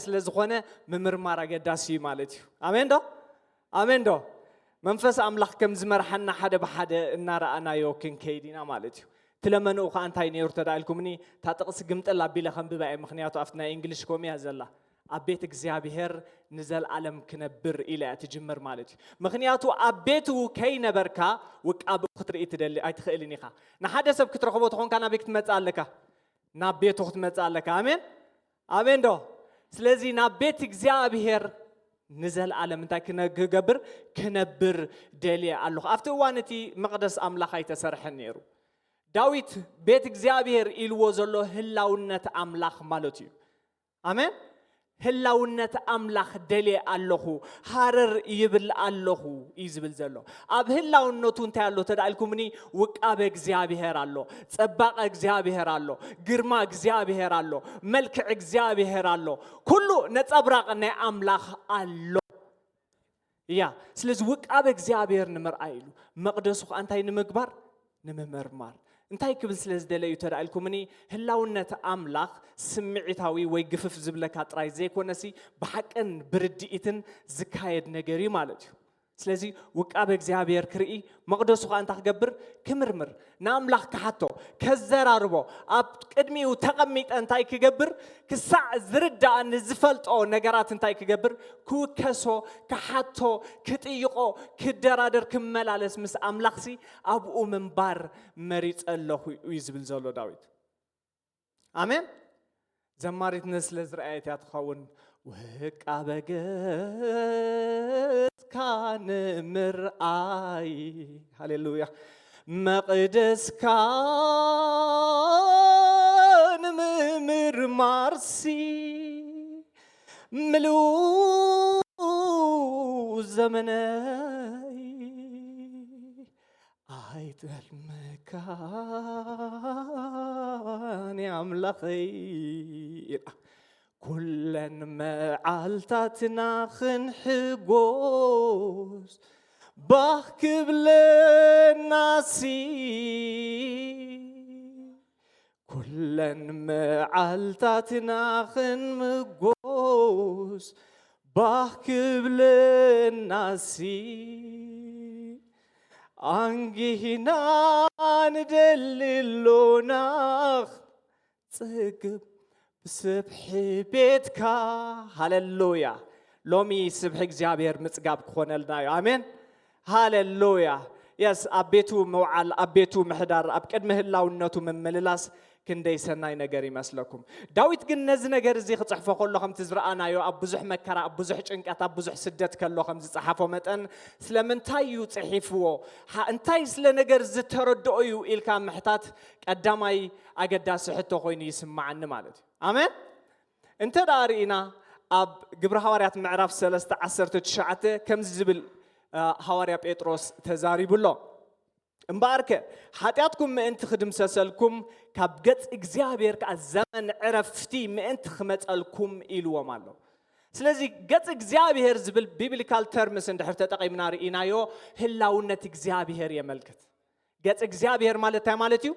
ስለ ዝኾነ ምምርማር ኣገዳሲ እዩ ማለት እዩ። ኣሜን ዶ? ኣሜን ዶ? መንፈስ ኣምላኽ ከም ዝመርሓና ሓደ ብሓደ እናረኣናዮ ክንከይድ ኢና ማለት እዩ። ትለመንኡ ከኣ እንታይ ነይሩ ተዳኢልኩምኒ? እታ ጥቕሲ ግምጥል ኣቢለ ከንብባ እየ፣ ምኽንያቱ ኣብቲ ናይ እንግሊሽ ኮሚያ ዘላ ኣብ ቤት እግዚኣብሔር ንዘለኣለም ክነብር ኢላ እያ ትጅምር ማለት እዩ። ምኽንያቱ ኣብ ቤቱ ከይነበርካ ውቃብኡ ክትርኢ ትደሊ ኣይትኽእልን ኢኻ። ንሓደ ሰብ ክትረኽቦ ተኾንካ ናበይ ክትመጽእ ኣለካ? ናብ ቤቱ ክትመጽእ ኣለካ። ኣሜን ኣሜን ዶ? ስለዚ ናብ ቤት እግዚኣብሔር ንዘለኣለም እንታይ ክነ- ክገብር? ክነብር ደልየ ኣለኹ። ኣብቲ እዋን እቲ መቕደስ ኣምላኽ ኣይተሰርሐን ነይሩ። ዳዊት ቤት እግዚኣብሔር ኢልዎ ዘሎ ህላውነት ኣምላኽ ማለት እዩ። ኣሜን። ህላውነት ኣምላኽ ደልየ ኣለኹ፣ ሃረር ይብል ኣለኹ እዩ ዝብል ዘሎ። ኣብ ህላውነቱ እንታይ ኣሎ ተዳኢልኩምኒ? ውቃበ እግዚኣብሔር ኣሎ፣ ጸባቐ እግዚኣብሔር ኣሎ፣ ግርማ እግዚኣብሔር ኣሎ፣ መልክዕ እግዚኣብሔር ኣሎ። ኩሉ ነጸብራቕ ናይ ኣምላኽ ኣሎ። እያ። ስለዚ ውቃበ እግዚኣብሔር ንምርኣይ ኢሉ፣ መቕደሱ ከኣ እንታይ ንምግባር? ንምምርማር። እንታይ ክብል ስለ ዝደለ እዩ ተዳኢልኩምኒ? ህላውነት ኣምላኽ ስምዒታዊ ወይ ግፍፍ ዝብለካ ጥራይ ዘይኮነሲ፣ ብሓቅን ብርድኢትን ዝካየድ ነገር እዩ ማለት እዩ። ስለዚ ውቃበ እግዚኣብሔር ክርኢ፣ መቕደሱ ከኣ እንታይ ክገብር? ክምርምር፣ ንኣምላኽ ክሓቶ፣ ከዘራርቦ፣ ኣብ ቅድሚኡ ተቐሚጠ እንታይ ክገብር? ክሳዕ ዝርዳእኒ ዝፈልጦ ነገራት እንታይ ክገብር? ክውከሶ፣ ክሓቶ፣ ክጥይቖ፣ ክደራደር፣ ክመላለስ ምስ ኣምላኽሲ ኣብኡ ምንባር መሪጸ ኣለኹ እዩ ዝብል ዘሎ ዳዊት። ኣሜን። ዘማሪት ነስለ ዝረኣየት እያ ትኸውን። ውቃበ ገጽካ ንምርኣይ፣ ሃሌሉያ፣ መቕደስካ ንምምርማርሲ ምሉእ ዘመነይ ኣይትህልመካን ኣምላኸይ ኢላ። ኩለን መዓልታትና ክንሕጎስ ባህ ክብለናሲ፣ ኩለን መዓልታትና ክንምጎስ ባህ ክብለናሲ፣ ኣንጊህና ንደሊ ኣሎና ጽግብ ብስብሒ ቤትካ። ሃሌሉያ። ሎሚ ስብሒ እግዚኣብሔር ምጽጋብ ክኾነልና እዩ። ኣሜን። ሃሌሉያ። የስ፣ ኣብ ቤቱ ምውዓል፣ ኣብ ቤቱ ምሕዳር፣ ኣብ ቅድሚ ህላውነቱ ምምልላስ ክንደይ ሰናይ ነገር ይመስለኩም። ዳዊት ግን ነዚ ነገር እዚ ክጽሕፎ ከሎ ከምቲ ዝረኣናዮ ኣብ ብዙሕ መከራ፣ ኣብ ብዙሕ ጭንቀት፣ ኣብ ብዙሕ ስደት ከሎ ከም ዝጸሓፎ መጠን ስለምንታይ እዩ ጽሒፍዎ? ሓ- እንታይ ስለ ነገር ዝተረድኦ እዩ ኢልካ ምሕታት ቀዳማይ ኣገዳሲ ሕቶ ኮይኑ ይስምዓኒ ማለት እዩ። ኣሜን። እንተ ደኣ ርኢና ኣብ ግብሪ ሃዋርያት ምዕራፍ ሰለስተ ዓሰርተ ትሽዓተ ከምዚ ዝብል እ፣ ሃዋርያ ጴጥሮስ ተዛሪቡ ኣሎ። እምበኣርከ ሓጢኣትኩም ምእንቲ ክድምሰሰልኩም ካብ ገጽ እግዚኣብሔር ከኣ ዘመን ዕረፍቲ ምእንቲ ክመጸልኩም ኢልዎም ኣሎ። ስለዚ ገጽ እግዚኣብሔር ዝብል ቢብሊካል ተርምስ እንድሕር ተጠቒምና ርኢናዮ ህላውነት እግዚኣብሔር የመልክት። ገጽ እግዚኣብሔር ማለት እንታይ ማለት እዩ?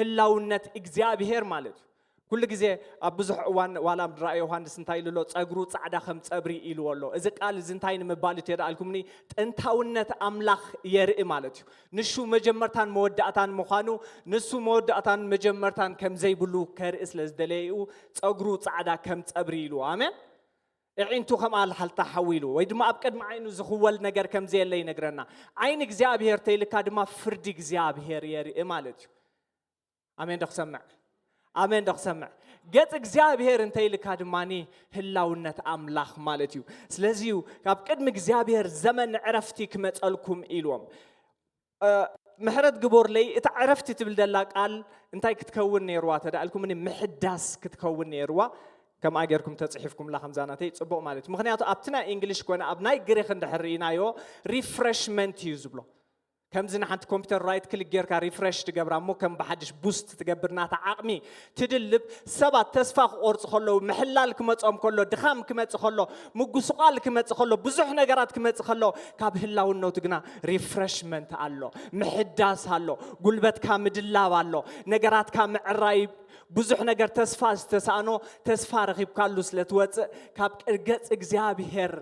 ህላውነት እግዚኣብሔር ማለት እዩ። ኩሉ ግዜ ኣብ ብዙሕ እዋን ዋላ ኣብ ራእይ ዮሃንስ እንታይ ኢሉ ኣሎ? ጸጉሩ ጻዕዳ ከም ጸብሪ ኢልዎ ኣሎ። እዚ ቃል እዚ እንታይ ንምባል እዩ ተዳኣልኩምኒ? ጥንታውነት ኣምላኽ የርኢ ማለት እዩ። ንሹ መጀመርታን መወዳእታን ምዃኑ፣ ንሱ መወዳእታን መጀመርታን ከም ዘይብሉ ከርኢ ስለ ዝደለየ እዩ ጸጉሩ ጻዕዳ ከም ጸብሪ ኢልዎ። ኣሜን። እዒንቱ ከም ኣልሓልታ ሓዊሉ ወይ ድማ ኣብ ቅድሚ ዓይኑ ዝኽወል ነገር ከም ዘየለ ይነግረና። ዓይኒ እግዚኣብሔር ተይልካ ድማ ፍርዲ እግዚኣብሔር የርኢ ማለት እዩ። ኣሜን ዶ ክሰምዕ? ኣሜን ዶ ክሰምዕ? ገጽ እግዚኣብሔር እንተይልካ ድማኒ ህላውነት ኣምላኽ ማለት እዩ። ስለዚ እዩ ካብ ቅድሚ እግዚኣብሔር ዘመን ዕረፍቲ ክመጸልኩም ኢልዎም። እ፣ ምሕረት ግቦርለይ፣ እታ ዕረፍቲ ትብል ደላ ቃል እንታይ ክትከውን ነይርዋ ተዳእልኩምኒ? ምሕዳስ ክትከውን ነይርዋ። ከምኣ ጌርኩም ተጽሒፍኩምላ ከምዛ ናተይ ጽቡቕ ማለት እዩ። ምኽንያቱ ኣብቲ ናይ እንግሊሽ ኮነ ኣብ ናይ ግሪኽ እንድሕር ርኢናዮ ሪፍሬሽመንት እዩ ዝብሎ። ከምዚ ንሓንቲ ኮምፒተር ራይት ክሊክ ጌርካ ሪፍረሽ ትገብራ እሞ ከም ብሓድሽ ቡስት ትገብር ናታ ዓቕሚ ትድልብ። ሰባት ተስፋ ክቆርጹ ከለዉ፣ ምሕላል ክመጾም ከሎ፣ ድኻም ክመጽእ ከሎ፣ ምጉስቋል ክመጽእ ከሎ፣ ብዙሕ ነገራት ክመጽእ ከሎ፣ ካብ ህላውነቱ ግና ሪፍረሽመንት ኣሎ፣ ምሕዳስ ኣሎ፣ ጉልበትካ ምድላብ ኣሎ፣ ነገራትካ ምዕራይ። ብዙሕ ነገር ተስፋ ዝተሳእኖ ተስፋ ረኺብካሉ ስለ ትወጽእ፣ ካብ ገጽ እግዚኣብሔር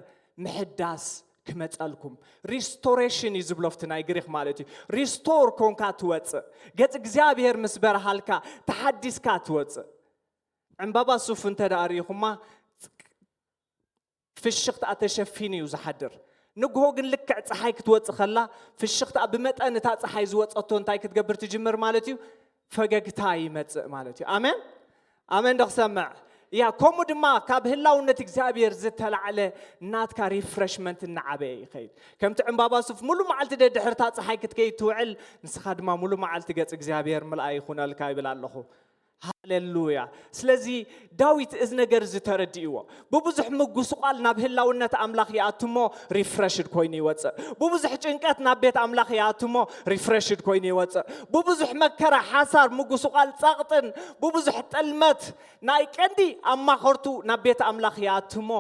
ምሕዳስ ክመጸልኩም። ሪስቶሬሽን እዩ ዝብሎ ኣብቲ ናይ ግሪኽ ማለት እዩ። ሪስቶር ኮንካ ትወጽእ። ገጽ እግዚኣብሔር ምስ በርሃልካ ተሓዲስካ ትወጽእ። ዕምባባ ሱፍ እንተ ደኣ ርኢኹማ፣ ፍሽኽትኣ ተሸፊኑ እዩ ዝሓድር። ንግሆ ግን ልክዕ ጸሓይ ክትወጽእ ከላ፣ ፍሽኽትኣ ብመጠን እታ ጸሓይ ዝወጸቶ እንታይ ክትገብር ትጅምር ማለት እዩ? ፈገግታ ይመጽእ ማለት እዩ። ኣሜን? ኣሜን ዶ ክሰምዕ? ያ፣ ከምኡ ድማ ካብ ህላውነት እግዚኣብሔር ዝተላዕለ ናትካ ሪፍረሽመንት እናዓበየ ይኸይድ። ከምቲ ዕምባባ ሱፍ ሙሉ መዓልቲ ደድሕርታ ጸሓይ ክትከይድ ትውዕል፣ ንስኻ ድማ ሙሉ መዓልቲ ገጽ እግዚኣብሔር ምልኣይ ይኹነልካ ይብል ኣለኹ። ሃሌሉያ። ስለዚ ዳዊት እዚ ነገር እዚ ተረዲእዎ። ብብዙሕ ምጉስቋል ናብ ህላውነት ኣምላኽ ይኣትሞ ሪፍረሽድ ኮይኑ ይወጽእ። ብብዙሕ ጭንቀት ናብ ቤት ኣምላኽ ይኣትሞ ሪፍረሽድ ኮይኑ ይወጽእ። ብብዙሕ መከራ፣ ሓሳር፣ ምጉስቋል፣ ጸቕጥን ብብዙሕ ጥልመት ናይ ቀንዲ ኣማኸርቱ ናብ ቤት ኣምላኽ ይኣትሞ፣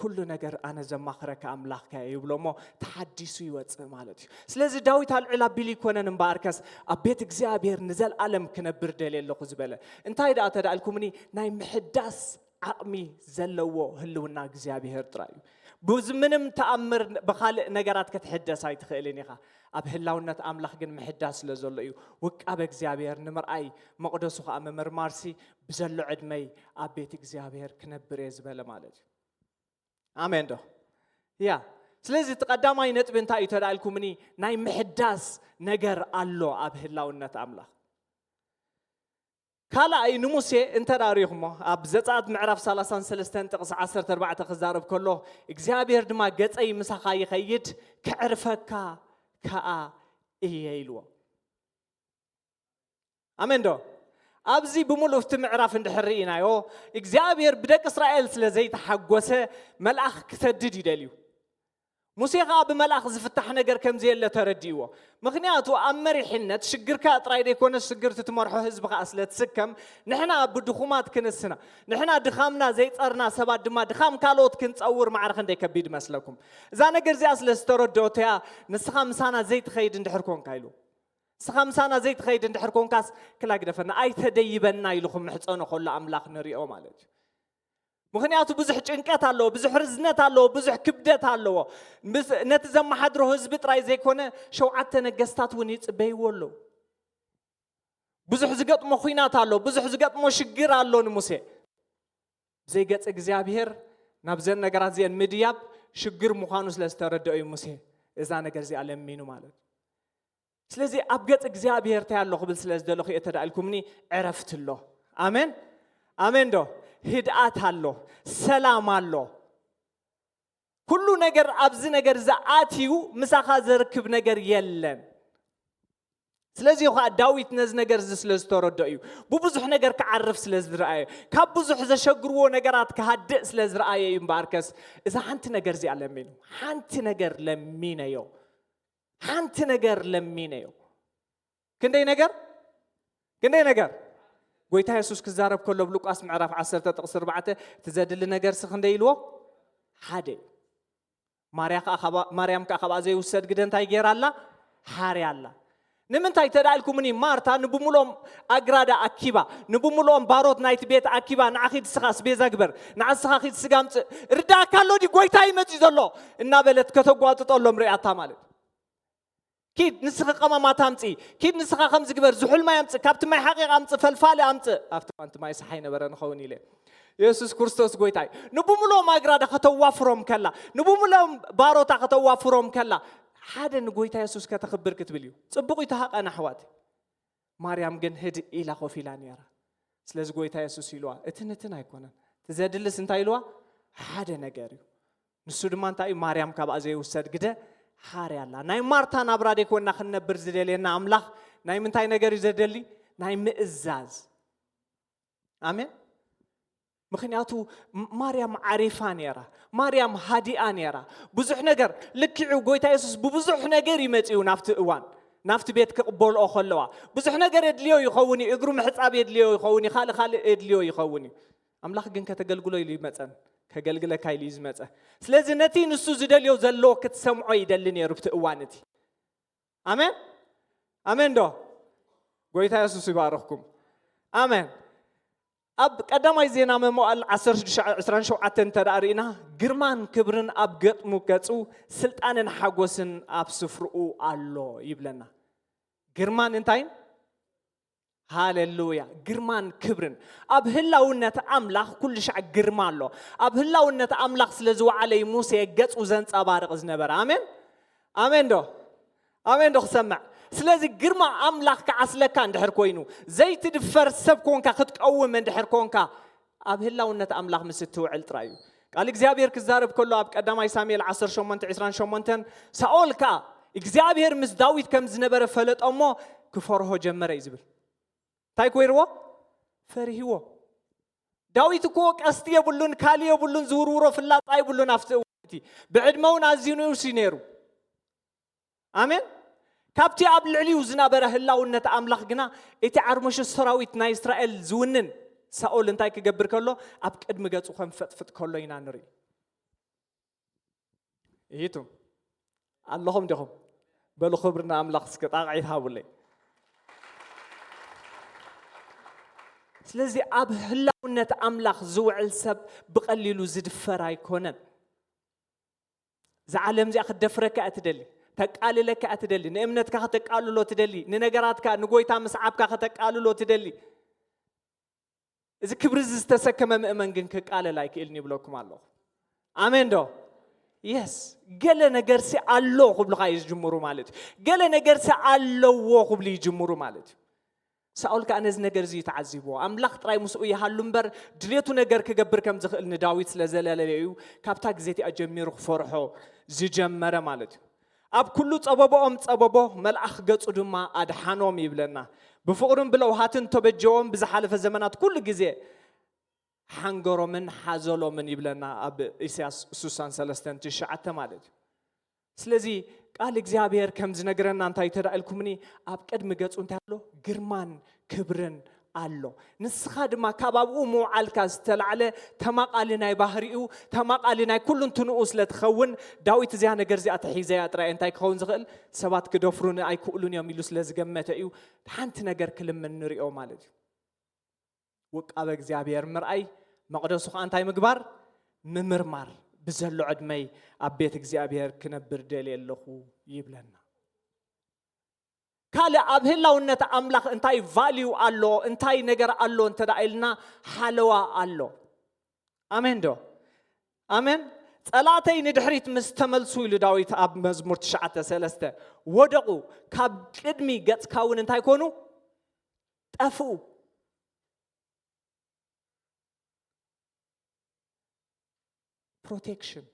ኩሉ ነገር ኣነ ዘማኽረካ ኣምላኽካ እየ ይብሎ እሞ ተሓዲሱ ይወጽእ ማለት እዩ። ስለዚ ዳዊት ኣልዕል ኣቢሉ ይኮነን እምበኣርከስ ኣብ ቤት እግዚኣብሔር ንዘለኣለም ክነብር ደልየ ኣለኹ ዝበለ። እንታይ ደኣ ተዳእልኩምኒ ናይ ምሕዳስ ዓቕሚ ዘለዎ ህልውና እግዚኣብሔር ጥራይ እዩ። ብዚ ምንም ተኣምር ብኻልእ ነገራት ክትሕደስ ኣይትኽእልን ኢኻ። ኣብ ህላውነት ኣምላኽ ግን ምሕዳስ ስለ ዘሎ እዩ። ውቃበ እግዚኣብሔር ንምርኣይ መቕደሱ ኸኣ ምምርማርሲ ብዘሎ ዕድመይ ኣብ ቤት እግዚኣብሔር ክነብር እየ ዝበለ ማለት እዩ። ኣሜን ዶ? ያ። ስለዚ እቲ ቀዳማይ ነጥቢ እንታይ እዩ ተዳልኩምኒ? ናይ ምሕዳስ ነገር ኣሎ ኣብ ህላውነት ኣምላኽ። ካልኣይ ንሙሴ እንተ ዳሪኹሞ ኣብ ዘጻት ምዕራፍ ሰላሳን ሰለስተን ጥቕሲ ዓሰርተ ኣርባዕተ ክዛረብ ከሎ እግዚኣብሔር ድማ ገጸይ ምሳኻ ይኸይድ ክዕርፈካ ከኣ እየ ኢልዎ። ኣሜን ዶ? ኣብዚ ብምሉእ እቲ ምዕራፍ እንድሕር ርኢናዮ እግዚኣብሔር ብደቂ እስራኤል ስለ ዘይተሓጎሰ መልኣኽ ክሰድድ ይደልዩ። ሙሴ ኸዓ ብመልኣኽ ዝፍታሕ ነገር ከም ዘየለ ተረዲእዎ። ምኽንያቱ ኣብ መሪሕነት ሽግርካ ጥራይ ዘይኮነ ሽግር እቲ ትመርሖ ህዝቢ ኸዓ ስለ ትስከም ንሕና ብድኹማት ክንስና ንሕና ድኻምና ዘይጸርና ሰባት ድማ ድኻም ካልኦት ክንጸውር ማዕረ ክንደይ ከቢድ መስለኩም። እዛ ነገር እዚኣ ስለ ዝተረድኦቶ እያ ንስኻ ምሳና ዘይትኸይድ እንድሕር ኮንካ ኢሉ። ንስኻ ምሳና ዘይትኸይድ እንድሕር ኮንካስ ክላ ግደፈና ኣይተደይበና ኢሉ ክምሕጸኖ ከሎ ኣምላኽ ንሪኦ ማለት እዩ። ምኽንያቱ ብዙሕ ጭንቀት ኣለዎ፣ ብዙሕ ርዝነት ኣለዎ፣ ብዙሕ ክብደት ኣለዎ። ምስ ነቲ ዘመሓድሮ ህዝቢ ጥራይ ዘይኮነ ሸውዓተ ነገስታት እውን ይጽበይዎ ኣለዉ። ብዙሕ ዝገጥሞ ኹናት ኣሎ፣ ብዙሕ ዝገጥሞ ሽግር ኣሎ ንሙሴ። ብዘይገጽ እግዚኣብሔር ናብዘን ነገራት እዚአን ምድያብ ሽግር ምዃኑ ስለ ዝተረደኦ እዩ ሙሴ እዛ ነገር እዚኣ ለሚኑ ማለት እዩ። ስለዚ ኣብ ገጽ እግዚኣብሔር እንታይ ኣሎ ክብል ስለ ዝደለኹ እየ ተዳእልኩምኒ ዕረፍቲ ኣሎ። ኣሜን ኣሜን ዶ? ህድኣት ኣሎ፣ ሰላም ኣሎ። ኩሉ ነገር ኣብዚ ነገር ዝኣትዩ ምሳኻ ዘርክብ ነገር የለን። ስለዚ ኸዓ ዳዊት ነዚ ነገር እዚ ስለ ዝተረድኦ እዩ። ብብዙሕ ነገር ክዓርፍ ስለ ዝረኣየ፣ ካብ ብዙሕ ዘሸግርዎ ነገራት ክሃድእ ስለ ዝረኣየ እዩ። እምበኣርከስ እዛ ሓንቲ ነገር እዚኣ ለሚኑ፣ ሓንቲ ነገር ለሚነዮ፣ ሓንቲ ነገር ለሚነዮ። ክንደይ ነገር? ክንደይ ነገር? ጎይታ የሱስ ክዛረብ ከሎ ኣብ ሉቃስ ምዕራፍ ዓሰርተ ጥቕሲ ኣርባዕተ እቲ ዘድሊ ነገርሲ ክንደይ ኢልዎ? ሓደ እዩ። ማርያ ከኣ ካባ- ማርያም ከኣ ካብኣ ዘይውሰድ ግደ እንታይ ገይራ ኣላ? ሓርያ ኣላ። ንምንታይ ተዳልኩምኒ? ማርታ ንብምልኦም ኣግራዳ ኣኪባ፣ ንብምልኦም ባሮት ናይቲ ቤት ኣኪባ፣ ንዓ ኺድ ስኻ ኣስቤዛ ግበር፣ ንዓ ስኻ ኺድ ስጋ ምጽእ። ርዳእካ ኣሎ ድዩ? ጎይታ እዩ መጺኡ ዘሎ እናበለት ከተጓጥጠሎም ርእያታ ማለት። ኪድ ንስኺ ቀማማት ኣምጺ፣ ኪድ ንስኻ ከምዚ ግበር፣ ዝሑል ማይ ኣምጽእ፣ ካብቲ ማይ ሓቂቕ ኣምጽእ፣ ፈልፋሊ ኣምጽእ። ኣብቲ እዋንቲ ማይ ሰሓይ ነበረ ንኸውን ኢለ። የሱስ ክርስቶስ ጎይታ እዩ። ንብምልኦም ኣግራዳ ከተዋፍሮም ከላ፣ ንብምልኦም ባሮታ ከተዋፍሮም ከላ፣ ሓደ ንጎይታ የሱስ ከተኽብር ክትብል እዩ። ጽቡቕ እዩ፣ ተሃቐን ኣሕዋት። ማርያም ግን ህድእ ኢላ ኮፍ ኢላ ነይራ። ስለዚ ጎይታ የሱስ ኢልዋ፣ እቲ ንትን ኣይኮነን። እቲ ዘድልስ እንታይ ኢልዋ? ሓደ ነገር እዩ። ንሱ ድማ እንታይ እዩ? ማርያም ካብኣ ዘይውሰድ ግደ ሓርያ ኣላ። ናይ ማርታ ናብራ ደይኮንና ክንነብር ዝደልየና ኣምላኽ ናይ ምንታይ ነገር እዩ ዘደሊ? ናይ ምእዛዝ። ኣሜን። ምኽንያቱ ም- ማርያም ዓሪፋ ነይራ፣ ማርያም ሃዲኣ ነይራ። ብዙሕ ነገር ልክዑ ጎይታ የሱስ ብብዙሕ ነገር እዩ መጺኡ ናብቲ እዋን። ናብቲ ቤት ክቕበልኦ ከለዋ ብዙሕ ነገር የድልዮ ይኸውን እዩ። እግሩ ምሕጻብ የድልዮ ይኸውን እዩ። ካልእ ካልእ የድልዮ ይኸውን እዩ። ኣምላኽ ግን ከተገልግሎ ኢሉ ይመጸን፣ ከገልግለካ ኢሉ እዩ ዝመጸ። ስለዚ ነቲ ንሱ ዝደልዮ ዘለዎ ክትሰምዖ ይደሊ ነይሩ ብቲ እዋን እቲ። ኣሜን፣ ኣሜን ዶ? ጎይታ የሱስ ይባርኽኩም። ኣሜን። ኣብ ቀዳማይ ዜና መዋዕል ዓሰርተ ሽዱሽተ ዕስራን ሸውዓተን እንተ ደኣ ርኢና፣ ግርማን ክብርን ኣብ ገጥሙ ገጹ፣ ስልጣንን ሓጎስን ኣብ ስፍርኡ ኣሎ ይብለና። ግርማን እንታይን? ሃሌሉያ። ግርማን ክብርን ኣብ ህላውነት ኣምላኽ ኩሉ ሻዕ ግርማ ኣሎ። ኣብ ህላውነት ኣምላኽ ስለ ዝወዓለ እዩ ሙሴ ገጹ ዘንጸባርቕ ዝነበረ። ኣሜን፣ ኣሜን ዶ? ኣሜን ዶ ክሰምዕ? ስለዚ ግርማ ኣምላኽ ክዓስለካ እንድሕር ኮይኑ፣ ዘይትድፈር ሰብ ኮንካ፣ ክትቀውም እንድሕር ኮንካ፣ ኣብ ህላውነት ኣምላኽ ምስ እትውዕል ጥራይ እዩ። ቃል እግዚኣብሔር ክዛረብ ከሎ ኣብ ቀዳማይ ሳሙኤል ዓሰርተ ሸሞንተ ዕስራን ሸሞንተን፣ ሳኦል ከኣ እግዚኣብሔር ምስ ዳዊት ከም ዝነበረ ፈለጠ እሞ ክፈርሆ ጀመረ እዩ ዝብል። እንታይ ኮይርዎ? ፈሪህዎ። ዳዊት እኮ ቀስቲ የብሉን፣ ካሊ የብሉን፣ ዝውርውሮ ፍላጻ የብሉን ኣብቲ እዋን እቲ። ብዕድመ እውን ኣዝዩ ንኡስ እዩ ነይሩ። ኣሜን። ካብቲ ኣብ ልዕሊኡ ዝነበረ ህላውነት ኣምላኽ ግና፣ እቲ ዓርሞሾ ሰራዊት ናይ እስራኤል ዝውንን ሳኦል እንታይ ክገብር ከሎ፣ ኣብ ቅድሚ ገጹ ከም ፈጥፍጥ ከሎ ኢና ንርኢ። ይቱ ኣለኹም ዲኹም? በሉ ክብሪ ንኣምላኽ እስከ ጣቕዒት ሃቡለይ። ስለዚ ኣብ ህላውነት ኣምላኽ ዝውዕል ሰብ ብቐሊሉ ዝድፈር ኣይኮነን። እዛ ዓለም እዚኣ ክትደፍረካ እያ ትደሊ፣ ተቃልለካ እያ ትደሊ፣ ንእምነትካ ከተቃልሎ ትደሊ፣ ንነገራትካ ንጎይታ ምስዓብካ ከተቃልሎ ትደሊ። እዚ ክብሪ እዚ ዝተሰከመ ምእመን ግን ክቃለል ኣይክእልን ይብለኩም ኣለኹ። ኣሜን ዶ? የስ። ገለ ነገርሲ ኣሎ ክብሉኻ እዩ ዝጅምሩ ማለት እዩ። ገለ ነገርሲ ኣለዎ ክብሉ ይጅምሩ ማለት እዩ። ሳኦል ከኣ ነዚ ነገር እዚ እዩ ተዓዚብዎ። ኣምላኽ ጥራይ ምስኡ ይሃሉ እምበር፣ ድሌቱ ነገር ክገብር ከም ዝኽእል ንዳዊት ስለ ዘለለዮ እዩ ካብታ ግዜ እቲኣ ጀሚሩ ክፈርሖ ዝጀመረ ማለት እዩ። ኣብ ኩሉ ጸበቦኦም ጸበቦ፣ መልኣኽ ገጹ ድማ ኣድሓኖም ይብለና። ብፍቕርን ብለውሃትን ተበጀዎም፣ ብዝሓለፈ ዘመናት ኩሉ ግዜ ሓንገሮምን ሓዘሎምን ይብለና ኣብ ኢሳያስ ስሳን ሰለስተን ትሽዓተ ማለት እዩ። ስለዚ ቃል እግዚኣብሔር ከም ዝነግረና እንታይ ተዳኢልኩምኒ፣ ኣብ ቅድሚ ገጹ እንታይ ኣሎ? ግርማን ክብርን ኣሎ። ንስኻ ድማ ካብ ኣብኡ ምውዓልካ ዝተላዕለ ተማቓሊ ናይ ባህሪኡ፣ ተማቓሊ ናይ ኩሉንትንኡ ስለ ትኸውን፣ ዳዊት እዚኣ ነገር እዚኣ ተሒዘያ ጥራይ እንታይ ክኸውን ዝኽእል? ሰባት ክደፍሩኒ ኣይክእሉን እዮም ኢሉ ስለ ዝገመተ እዩ። ሓንቲ ነገር ክልምን ንሪኦ ማለት እዩ። ውቃበ እግዚኣብሔር ምርኣይ፣ መቕደሱ ኸዓ እንታይ ምግባር? ምምርማር። ብዘሎ ዕድመይ ኣብ ቤት እግዚኣብሔር ክነብር ደልየ ኣለኹ ይብለና። ካልእ ኣብ ህላውነት ኣምላኽ እንታይ ቫልዩ ኣሎ፣ እንታይ ነገር ኣሎ እንተ ደኣ ኢልና፣ ሓለዋ ኣሎ። ኣሜን ዶ? ኣሜን። ጸላእተይ ንድሕሪት ምስ ተመልሱ ኢሉ ዳዊት ኣብ መዝሙር ትሽዓተ ሰለስተ፣ ወደቑ፣ ካብ ቅድሚ ገጽካ እውን እንታይ ኮኑ? ጠፍኡ። ፕሮቴክሽን።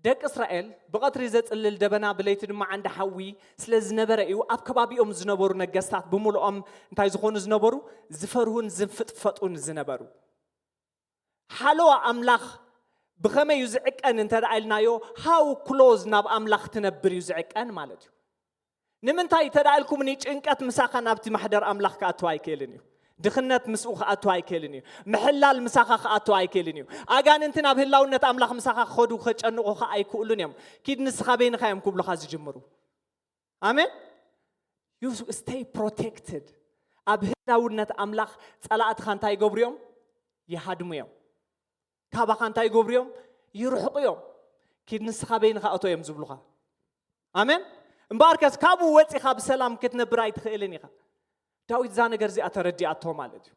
ደቂ እስራኤል ብቐትሪ ዘጽልል ደበና፣ ብለይቲ ድማ ዓንዲ ሓዊ ስለ ዝነበረ እዩ፣ ኣብ ከባቢኦም ዝነበሩ ነገስታት ብምልኦም እንታይ ዝኾኑ ዝነበሩ? ዝፈርሁን ዝፍጥፈጡን ዝነበሩ። ሓለዋ ኣምላኽ ብኸመይ እዩ ዝዕቀን እንተ ደኣ ኢልናዮ፣ ሃው ክሎዝ ናብ ኣምላኽ ትነብር እዩ ዝዕቀን ማለት እዩ። ንምንታይ እንተ ደኣ ኢልኩምኒ፣ ጭንቀት ምሳኻ ናብቲ ማሕደር ኣምላኽ ክኣቱ ኣይክእልን እዩ። ድኽነት ምስኡ ክኣቱ ኣይክእልን እዩ። ምሕላል ምሳኻ ክኣቱ ኣይክእልን እዩ። ኣጋንንቲ ናብ ህላውነት ኣምላኽ ምሳኻ ክኸዱ፣ ከጨንቑኻ ኣይክእሉን እዮም። ኪድ ንስኻ በይንኻ እዮም ክብሉኻ ዝጅምሩ። ኣሜን። You stay protected። ኣብ ህላውነት ኣምላኽ ጸላእትኻ እንታይ ይገብሩ እዮም? ይሃድሙ እዮም። ካባኻ እንታይ ይገብሩ እዮም? ይርሕቑ እዮም። ኪድ ንስኻ በይንኻ እቶ እዮም ዝብሉኻ። ኣሜን። እምበኣርከስ ካብኡ ወጺኻ ብሰላም ክትነብር ኣይትኽእልን ኢኻ። ዳዊት እዛ ነገር እዚኣ ተረዲኣቶ ማለት እዩ።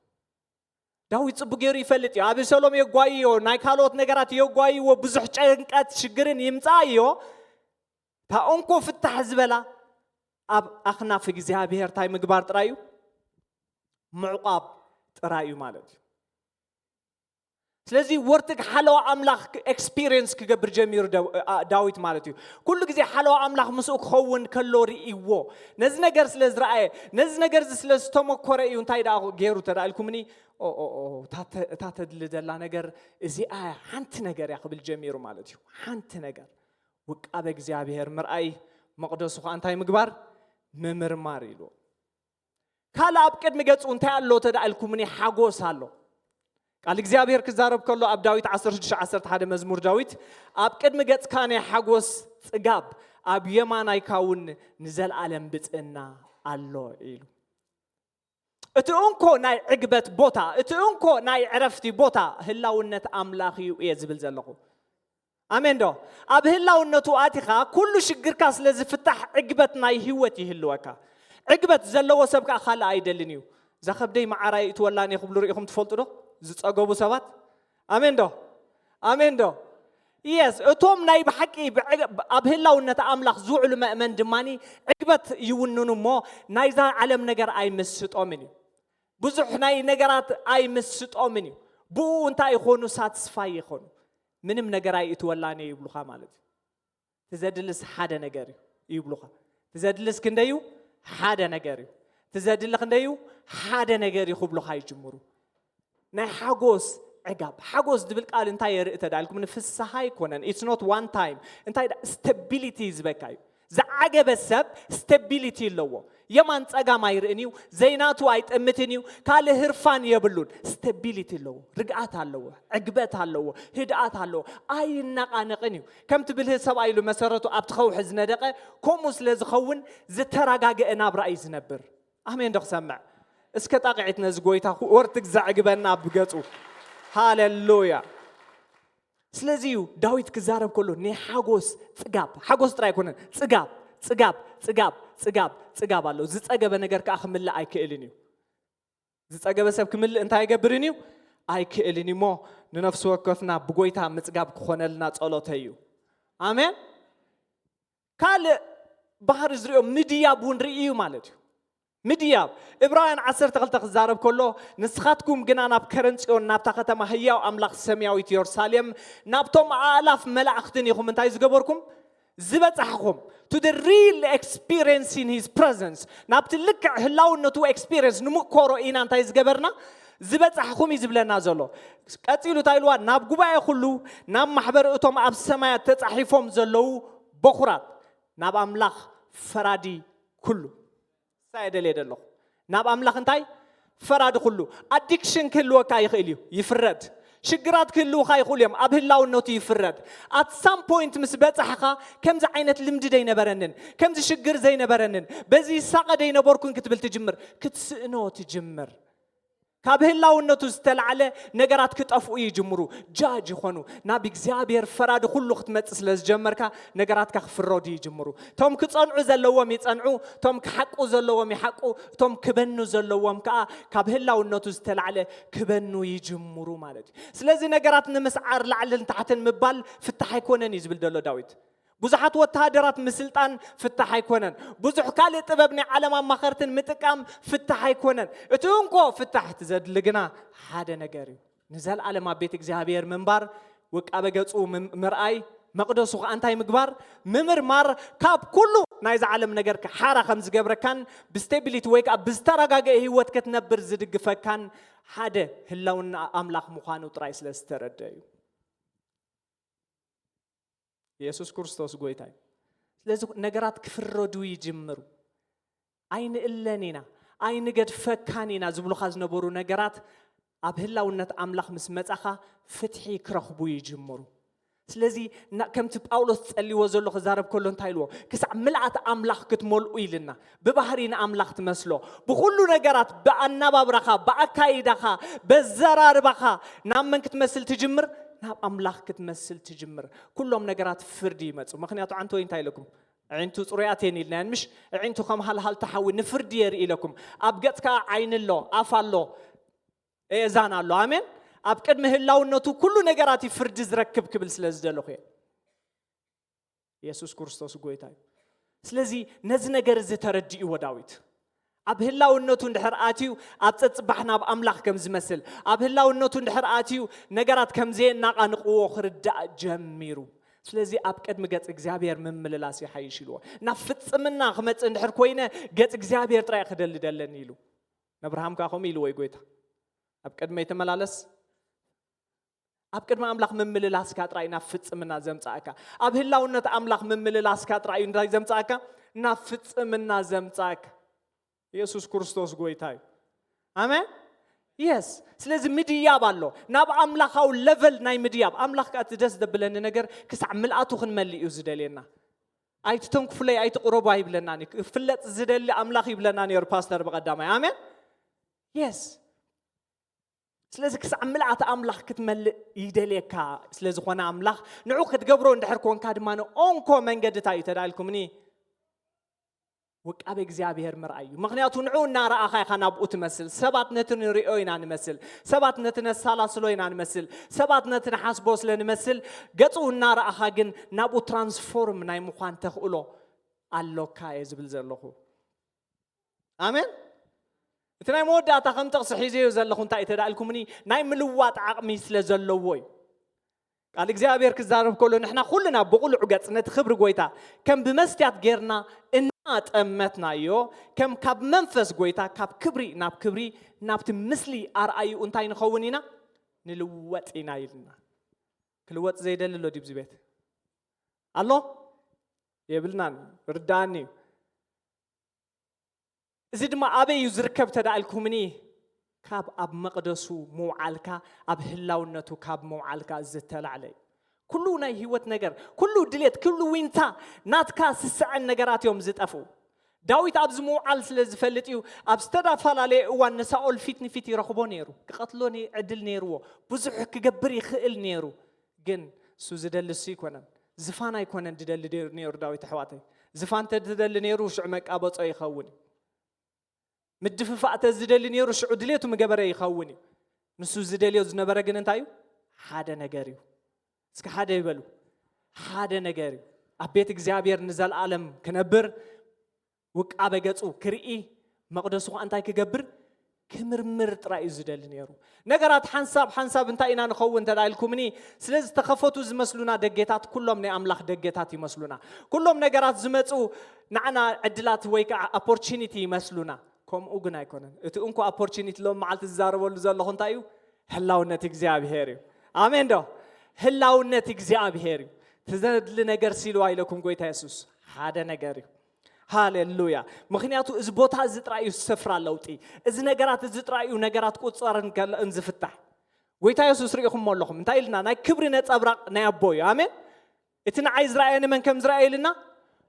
ዳዊት ጽቡቅ ገይሩ ይፈልጥ እዩ። ኣቤሴሎም የጓይዮ፣ ናይ ካልኦት ነገራት የጓይዎ፣ ብዙሕ ጭንቀት ሽግርን ይምጻእዮ። እታ እንኮ ፍታሕ ዝበላ ኣብ ኣኽናፍ እግዚኣብሔር እንታይ ምግባር ጥራይ እዩ? ምዕቋብ ጥራይ እዩ ማለት እዩ። ስለዚ ወርትግ ሓለዋ ኣምላኽ ኤክስፒሪየንስ ክገብር ጀሚሩ ደ- ኣ- ዳዊት ማለት እዩ። ኩሉ ግዜ ሓለዋ ኣምላኽ ምስኡ ክኸውን ከሎ ርእይዎ። ነዚ ነገር ስለ ዝረኣየ፣ ነዚ ነገር እዚ ስለ ዝተመኮረ እዩ እንታይ ደኣ ገይሩ ተዳኢልኩምኒ? ኦ ኦ ኦ፣ እታ ተ- እታ ተድሊ ዘላ ነገር እዚኣ ሓንቲ ነገር እያ ክብል ጀሚሩ ማለት እዩ። ሓንቲ ነገር ውቃበ እግዚኣብሔር ምርኣይ፣ መቕደሱ ኸኣ እንታይ ምግባር? ምምርማር ኢሉ። ካልእ ኣብ ቅድሚ ገጹ እንታይ ኣሎ ተዳእልኩምኒ? ሓጎስ ኣሎ። ቃል እግዚኣብሔር ክዛረብ ከሎ ኣብ ዳዊት ዓሰርተ ሽዱሽተ ዓሰርተ ሓደ፣ መዝሙር ዳዊት፣ ኣብ ቅድሚ ገጽካ ናይ ሓጎስ ጽጋብ፣ ኣብ የማናይካ እውን ንዘለኣለም ብጽእና ኣሎ ኢሉ። እቲ እንኮ ናይ ዕግበት ቦታ፣ እቲ እንኮ ናይ ዕረፍቲ ቦታ ህላውነት ኣምላኽ እዩ እየ ዝብል ዘለኹ። ኣሜን ዶ? ኣብ ህላውነቱ ኣቲኻ ኩሉ ሽግርካ ስለ ዝፍታሕ ዕግበት ናይ ህይወት ይህልወካ። ዕግበት ዘለዎ ሰብ ከኣ ካልእ ኣይደልን እዩ። እዛ ከብደይ መዓራይ እትወላን እየ ክብሉ ርኢኹም ትፈልጡ ዶ? ዝጸገቡ ሰባት። ኣሜን ዶ? ኣሜን ዶ? የስ፣ እቶም ናይ ብሓቂ ብዕግ- ኣብ ህላውነት ኣምላኽ ዝውዕሉ መእመን ድማ ዕግበት ይውንኑ እሞ ናይዛ ዓለም ነገር ኣይመስጦምን እዩ። ብዙሕ ናይ ነገራት ኣይመስጦምን እዩ። ብኡ እንታይ ይኾኑ? ሳትስፋይ ይኾኑ። ምንም ነገር ኣይእትወላን እየ ይብሉኻ ማለት እዩ። ትዘድልስ ሓደ ነገር እዩ ይብሉኻ። ትዘድልስ ክንደዩ? ሓደ ነገር እዩ። ትዘድሊ ክንደዩ? ሓደ ነገር እዩ ክብሉኻ ይጅምሩ። ናይ ሓጎስ ዕጋብ። ሓጎስ ዝብል ቃል እንታይ የርኢ ተዳልኩም? ንፍስሓ ኣይኮነን። It's not one time። እንታይ ዳ- stability ዝበካ እዩ። ዝዓገበ ሰብ stability ኣለዎ። የማን ጸጋም ኣይርእን እዩ። ዘይናቱ ኣይጠምትን እዩ። ካልእ ህርፋን የብሉን። Stability ኣለዎ። ርግኣት ኣለዎ። ዕግበት ኣለዎ። ህድኣት ኣለዎ። ኣይናቓነቕን እዩ። ከምቲ ብልህ ሰብኣይ ኢሉ መሰረቱ ኣብቲ ኸውሒ ዝነደቐ፣ ከምኡ ስለ ዝኸውን ዝተረጋገአ ናብራ እዩ ዝነብር። ኣሜን ዶ ክሰምዕ? እስከ ጣቕዒት ነዚ ጎይታ ወርትግ ዘዕግበና ብገጹ። ሃሌሉያ። ስለዚ እዩ ዳዊት ክዛረብ ከሎ ናይ ሓጎስ ጽጋብ፣ ሓጎስ ጥራይ ኣይኮነን፣ ጽጋብ፣ ጽጋብ፣ ጽጋብ፣ ጽጋብ፣ ጽጋብ ኣሎ። ዝጸገበ ነገር ከኣ ክምልእ ኣይክእልን እዩ። ዝጸገበ ሰብ ክምልእ እንታይ ኣይገብርን እዩ? ኣይክእልን እዩ። እሞ ንነፍሲ ወከፍና ብጎይታ ምጽጋብ ክኾነልና ጸሎተይ እዩ። ኣሜን። ካልእ ባህሪ ዝሪኦ ምድያብ እውን ርኢ እዩ ማለት እዩ። ምድያብ። ዕብራውያን ዓሰርተ ክልተ ክዛረብ ከሎ፣ ንስኻትኩም ግና ናብ ከረን ጽዮን፣ ናብታ ከተማ ህያው ኣምላኽ ሰማያዊት የሩሳሌም፣ ናብቶም ኣእላፍ መላእኽትን ኢኹም እንታይ ዝገበርኩም? ዝበጻሕኹም። To the real experience in his presence። ናብቲ ልክዕ ህላውነቱ ኤክስፒሪየንስ ንምኮሮ ኢና እንታይ ዝገበርና? ዝበጻሕኹም እዩ ዝብለና ዘሎ። ቀጺሉ እንታይ ኢልዋ? ናብ ጉባኤ ኩሉ፣ ናብ ማሕበር እቶም ኣብ ሰማያት ተጻሒፎም ዘለዉ በኹራት፣ ናብ ኣምላኽ ፈራዲ ኩሉ። ንሳ እየ ደልየ ዘለኹ። ናብ ኣምላኽ እንታይ? ፈራዲ ኩሉ። ኣዲክሽን ክህልወካ ይኽእል እዩ፣ ይፍረድ። ሽግራት ክህልውኻ ይኽእሉ እዮም፣ ኣብ ህላውነቱ ይፍረድ። At some point ምስ በጻሕኻ፣ ከምዚ ዓይነት ልምዲ ደይነበረንን፣ ከምዚ ሽግር ዘይነበረንን፣ በዚ ይሳቐ ደይነበርኩን ክትብል ትጅምር፣ ክትስእኖ ትጅምር። ካብ ህላውነቱ ዝተላዕለ ነገራት ክጠፍኡ ይጅምሩ፣ ጃጅ ይኾኑ። ናብ እግዚኣብሔር ፈራዲ ኩሉ ክትመጽእ ስለ ዝጀመርካ ነገራትካ ክፍረዱ ይጅምሩ። እቶም ክጸንዑ ዘለዎም ይጸንዑ፣ እቶም ክሓቁ ዘለዎም ይሓቁ፣ እቶም ክበኑ ዘለዎም ከኣ ካብ ህላውነቱ ዝተላዕለ ክበኑ ይጅምሩ ማለት እዩ። ስለዚ ነገራት ንምስዓር ላዕልን ታሕትን ምባል ፍታሕ ኣይኮነን እዩ ዝብል ዘሎ ዳዊት። ብዙሓት ወተሃደራት ምስልጣን ፍታሕ ኣይኮነን። ብዙሕ ካልእ ጥበብ ናይ ዓለም ኣማኸርትን ምጥቃም ፍታሕ ኣይኮነን። እቲ እንኮ ፍታሕ እቲ ዘድሊ ግና ሓደ ነገር እዩ። ንዘለኣለም ኣብ ቤት እግዚኣብሔር ምንባር፣ ውቃበ ገጹ ምም- ምርኣይ፣ መቕደሱ ኸዓ እንታይ ምግባር? ምምርማር፣ ካብ ኩሉ ናይዛ ዓለም ነገር ሓራ ከም ዝገብረካን ብስቴቢሊቲ ወይ ከዓ ብዝተረጋገአ ህይወት ክትነብር ዝድግፈካን ሓደ ህላውና ኣምላኽ ምዃኑ ጥራይ ስለ ዝተረደ እዩ። የሱስ ክርስቶስ ጎይታ እዩ። ስለዚ ነገራት ክፍረዱ ይጅምሩ። ኣይንእለን ኢና፣ ኣይንገድፈካን ኢና ዝብሉኻ ዝነበሩ ነገራት ኣብ ህላውነት ኣምላኽ ምስ መጻኻ ፍትሒ ክረኽቡ ይጅምሩ። ስለዚ ና- ከምቲ ጳውሎስ ጸልይዎ ዘሎ ክዛረብ ከሎ እንታይ ኢልዎ? ክሳዕ ምልኣት ኣምላኽ ክትመልኡ ኢልና። ብባህሪ ንኣምላኽ ትመስሎ። ብኹሉ ነገራት፣ ብኣናባብራኻ፣ ብኣካይዳኻ፣ በዘራርባኻ ናብ መን ክትመስል ትጅምር? ናብ ኣምላኽ ክትመስል ትጅምር። ኩሎም ነገራት ፍርዲ ይመጹ። ምኽንያቱ ዓንቶ እንታይ ኢለኩም? ኣዒንቱ ጽሩያት እየን ኢልናየን ምሽ? ኣዒንቱ ከም ሃልሃልታ ሓዊ ንፍርዲ የርኢ ኢለኩም። ኣብ ገጽ ከኣ ዓይኒ ኣሎ፣ ኣፍ ኣሎ፣ ኤዛን ኣሎ። ኣሜን። ኣብ ቅድሚ ህላውነቱ ኩሉ ነገራት እዩ ፍርዲ ዝረክብ ክብል ስለ ዝደለኹ እየ። የሱስ ክርስቶስ ጎይታ እዩ። ስለዚ ነዚ ነገር እዚ ተረዲእዎ ዳዊት። ኣብ ህላውነቱ እንድሕር ኣትዩ ኣብ ጸጽባሕ ናብ ኣምላኽ ከም ዝመስል፣ ኣብ ህላውነቱ እንድሕር ኣትዩ ነገራት ከም ዘየናቓንቕዎ ክርዳእ ጀሚሩ። ስለዚ ኣብ ቅድሚ ገጽ እግዚኣብሔር ምምልላስ ይሓይሽ ኢልዎ። ናብ ፍጽምና ክመጽእ እንድሕር ኮይነ ገጽ እግዚኣብሔር ጥራይ ክደሊ ደለኒ ኢሉ። ነብርሃም ከኣ ከምኡ ኢልዎ እዩ ጎይታ። ኣብ ቅድመይ ተመላለስ፣ ኣብ ቅድሚ ኣምላኽ ምምልላስካ ጥራይ ናብ ፍጽምና ዘምጻእካ። ኣብ ህላውነት ኣምላኽ ምምልላስካ ጥራይ እዩ እንታይ ዘምጻእካ? ናብ ፍጽምና ዘምጻእካ። ኢየሱስ ክርስቶስ ጎይታ እዩ። ኣሜን። የስ። ስለዚ ምድያብ ኣሎ፣ ናብ ኣምላኻዊ ለቨል ናይ ምድያብ። ኣምላኽ ከኣ እቲ ደስ ዘብለኒ ነገር ክሳዕ ምልኣቱ ክንመልእ እዩ ዝደልየና። ኣይትተንክፉለይ ኣይትቕረቡ ኣይብለናን እዩ። ክፍለጥ ዝደሊ ኣምላኽ ይብለና ነይሩ ፓስተር ብቐዳማይ። ኣሜን። የስ። ስለዚ ክሳዕ ምልኣት ኣምላኽ ክትመልእ ይደልየካ። ስለ ዝኾነ ኣምላኽ ንዑ ክትገብሮ እንድሕር ኮንካ ድማ ኦንኮ መንገድታ እዩ ተዳልኩምኒ ውቃቤ እግዚኣብሔር ምርኣይ እዩ። ምክንያቱ ንዑ እናረኣኻ ኢኻ ናብኡ ትመስል። ሰባት ነቲ ንሪኦ ኢና ንመስል። ሰባት ነቲ ነሳላስሎ ኢና ንመስል። ሰባት ነቲ ንሓስቦ ስለ ንመስል ገጹ እናረኣኻ ግን ናብኡ ትራንስፎርም ናይ ምዃን ተኽእሎ ኣሎካ እየ ዝብል ዘለኹ። ኣሜን። እቲ ናይ መወዳእታ ከም ጥቕሲ ሒዘዮ ዘለኹ እንታይ እዩ ተዳልኩምኒ ናይ ምልዋጥ ዓቕሚ ስለ ዘለዎ እዩ። ቃል እግዚኣብሔር ክዛረብ ከሎ ንሕና ኩልና ብቑሉዕ ገጽ ነቲ ክብሪ ጎይታ ከም ብመስትያት ጌርና እናጠመትናዮ ከም ካብ መንፈስ ጎይታ ካብ ክብሪ ናብ ክብሪ ናብቲ ምስሊ ኣርኣዩ እንታይ ንኸውን ኢና ንልወጥ ኢና ኢልና። ክልወጥ ዘይደሊ ኣሎ ድዩ ኣብዚ ቤት ኣሎ? የብልናን። ርዳኣኒ እዩ። እዚ ድማ ኣበይ እዩ ዝርከብ ተዳእልኩምኒ? ካብ ኣብ መቕደሱ ምውዓልካ፣ ኣብ ህላውነቱ ካብ ምውዓልካ ዝተላዕለ እዩ። ኩሉ ናይ ህይወት ነገር፣ ኩሉ ድሌት፣ ኩሉ ዊንታ ናትካ ስስዐን ነገራት እዮም ዝጠፍኡ። ዳዊት ኣብዚ ምውዓል ስለ ዝፈልጥ እዩ፣ ኣብ ዝተፈላለየ እዋን ንሳኦል ፊት ንፊት ይረኽቦ ነይሩ። ክቐትሎ ነ-፣ ዕድል ነይርዎ። ብዙሕ ክገብር ይኽእል ነይሩ። ግን እሱ ዝደሊ እሱ ኣይኮነን። ዝፋን ኣይኮነን ዝደሊ ነይሩ ዳዊት ኣሕዋተይ። ዝፋን ተዝደሊ ነይሩ ሽዑ መቃበጾ ይኸውን እዩ። ምድፍፋእ ተዝደሊ ነይሩ ሽዑ ድሌቱ ምገበረ ይኸውን እዩ። ንሱ ዝደልዮ ዝነበረ ግን እንታይ እዩ? ሓደ ነገር እዩ። እስኪ ሓደ ይበሉ። ሓደ ነገር እዩ። ኣብ ቤት እግዚኣብሔር ንዘለዓለም ክነብር፣ ውቃበ ገጹ ክርኢ፣ መቕደሱ ኸኣ እንታይ ክገብር? ክምርምር ጥራይ እዩ ዝደሊ ነይሩ። ነገራት ሓንሳብ ሓንሳብ እንታይ ኢና ንኸውን እንተ ኢልኩምኒ፣ ስለ ዝተኸፈቱ ዝመስሉና ደጌታት ኩሎም ናይ ኣምላኽ ደጌታት ይመስሉና። ኩሎም ነገራት ዝመጹ ንዓና ዕድላት ወይ ከዓ ኦፖርቹኒቲ ይመስሉና። ከምኡ ግን ኣይኮነን። እቲ እንኮ ኦፖርቹኒቲ ሎም መዓልቲ ዝዛረበሉ ዘለኹ እንታይ እዩ? ህላውነት እግዚኣብሔር እዩ። ኣሜን ዶ? ህላውነት እግዚኣብሔር እዩ። ትዘድሊ ነገር ሲልዋ ኢለኩም ጎይታ የሱስ ሓደ ነገር እዩ። ሃሌሉያ። ምኽንያቱ እዚ ቦታ እዚ ጥራይ እዩ ስፍራ ለውጢ። እዚ ነገራት እዚ ጥራይ እዩ ነገራት ቁጸርን ገለእን ዝፍታሕ። ጎይታ የሱስ ርኢኹሞ ኣለኹም። እንታይ ኢልና? ናይ ክብሪ ነጸብራቕ ናይ ኣቦ እዩ። ኣሜን። እቲ ንዓይ ዝረኣየ ንመን ከም ዝረኣየ ኢልና?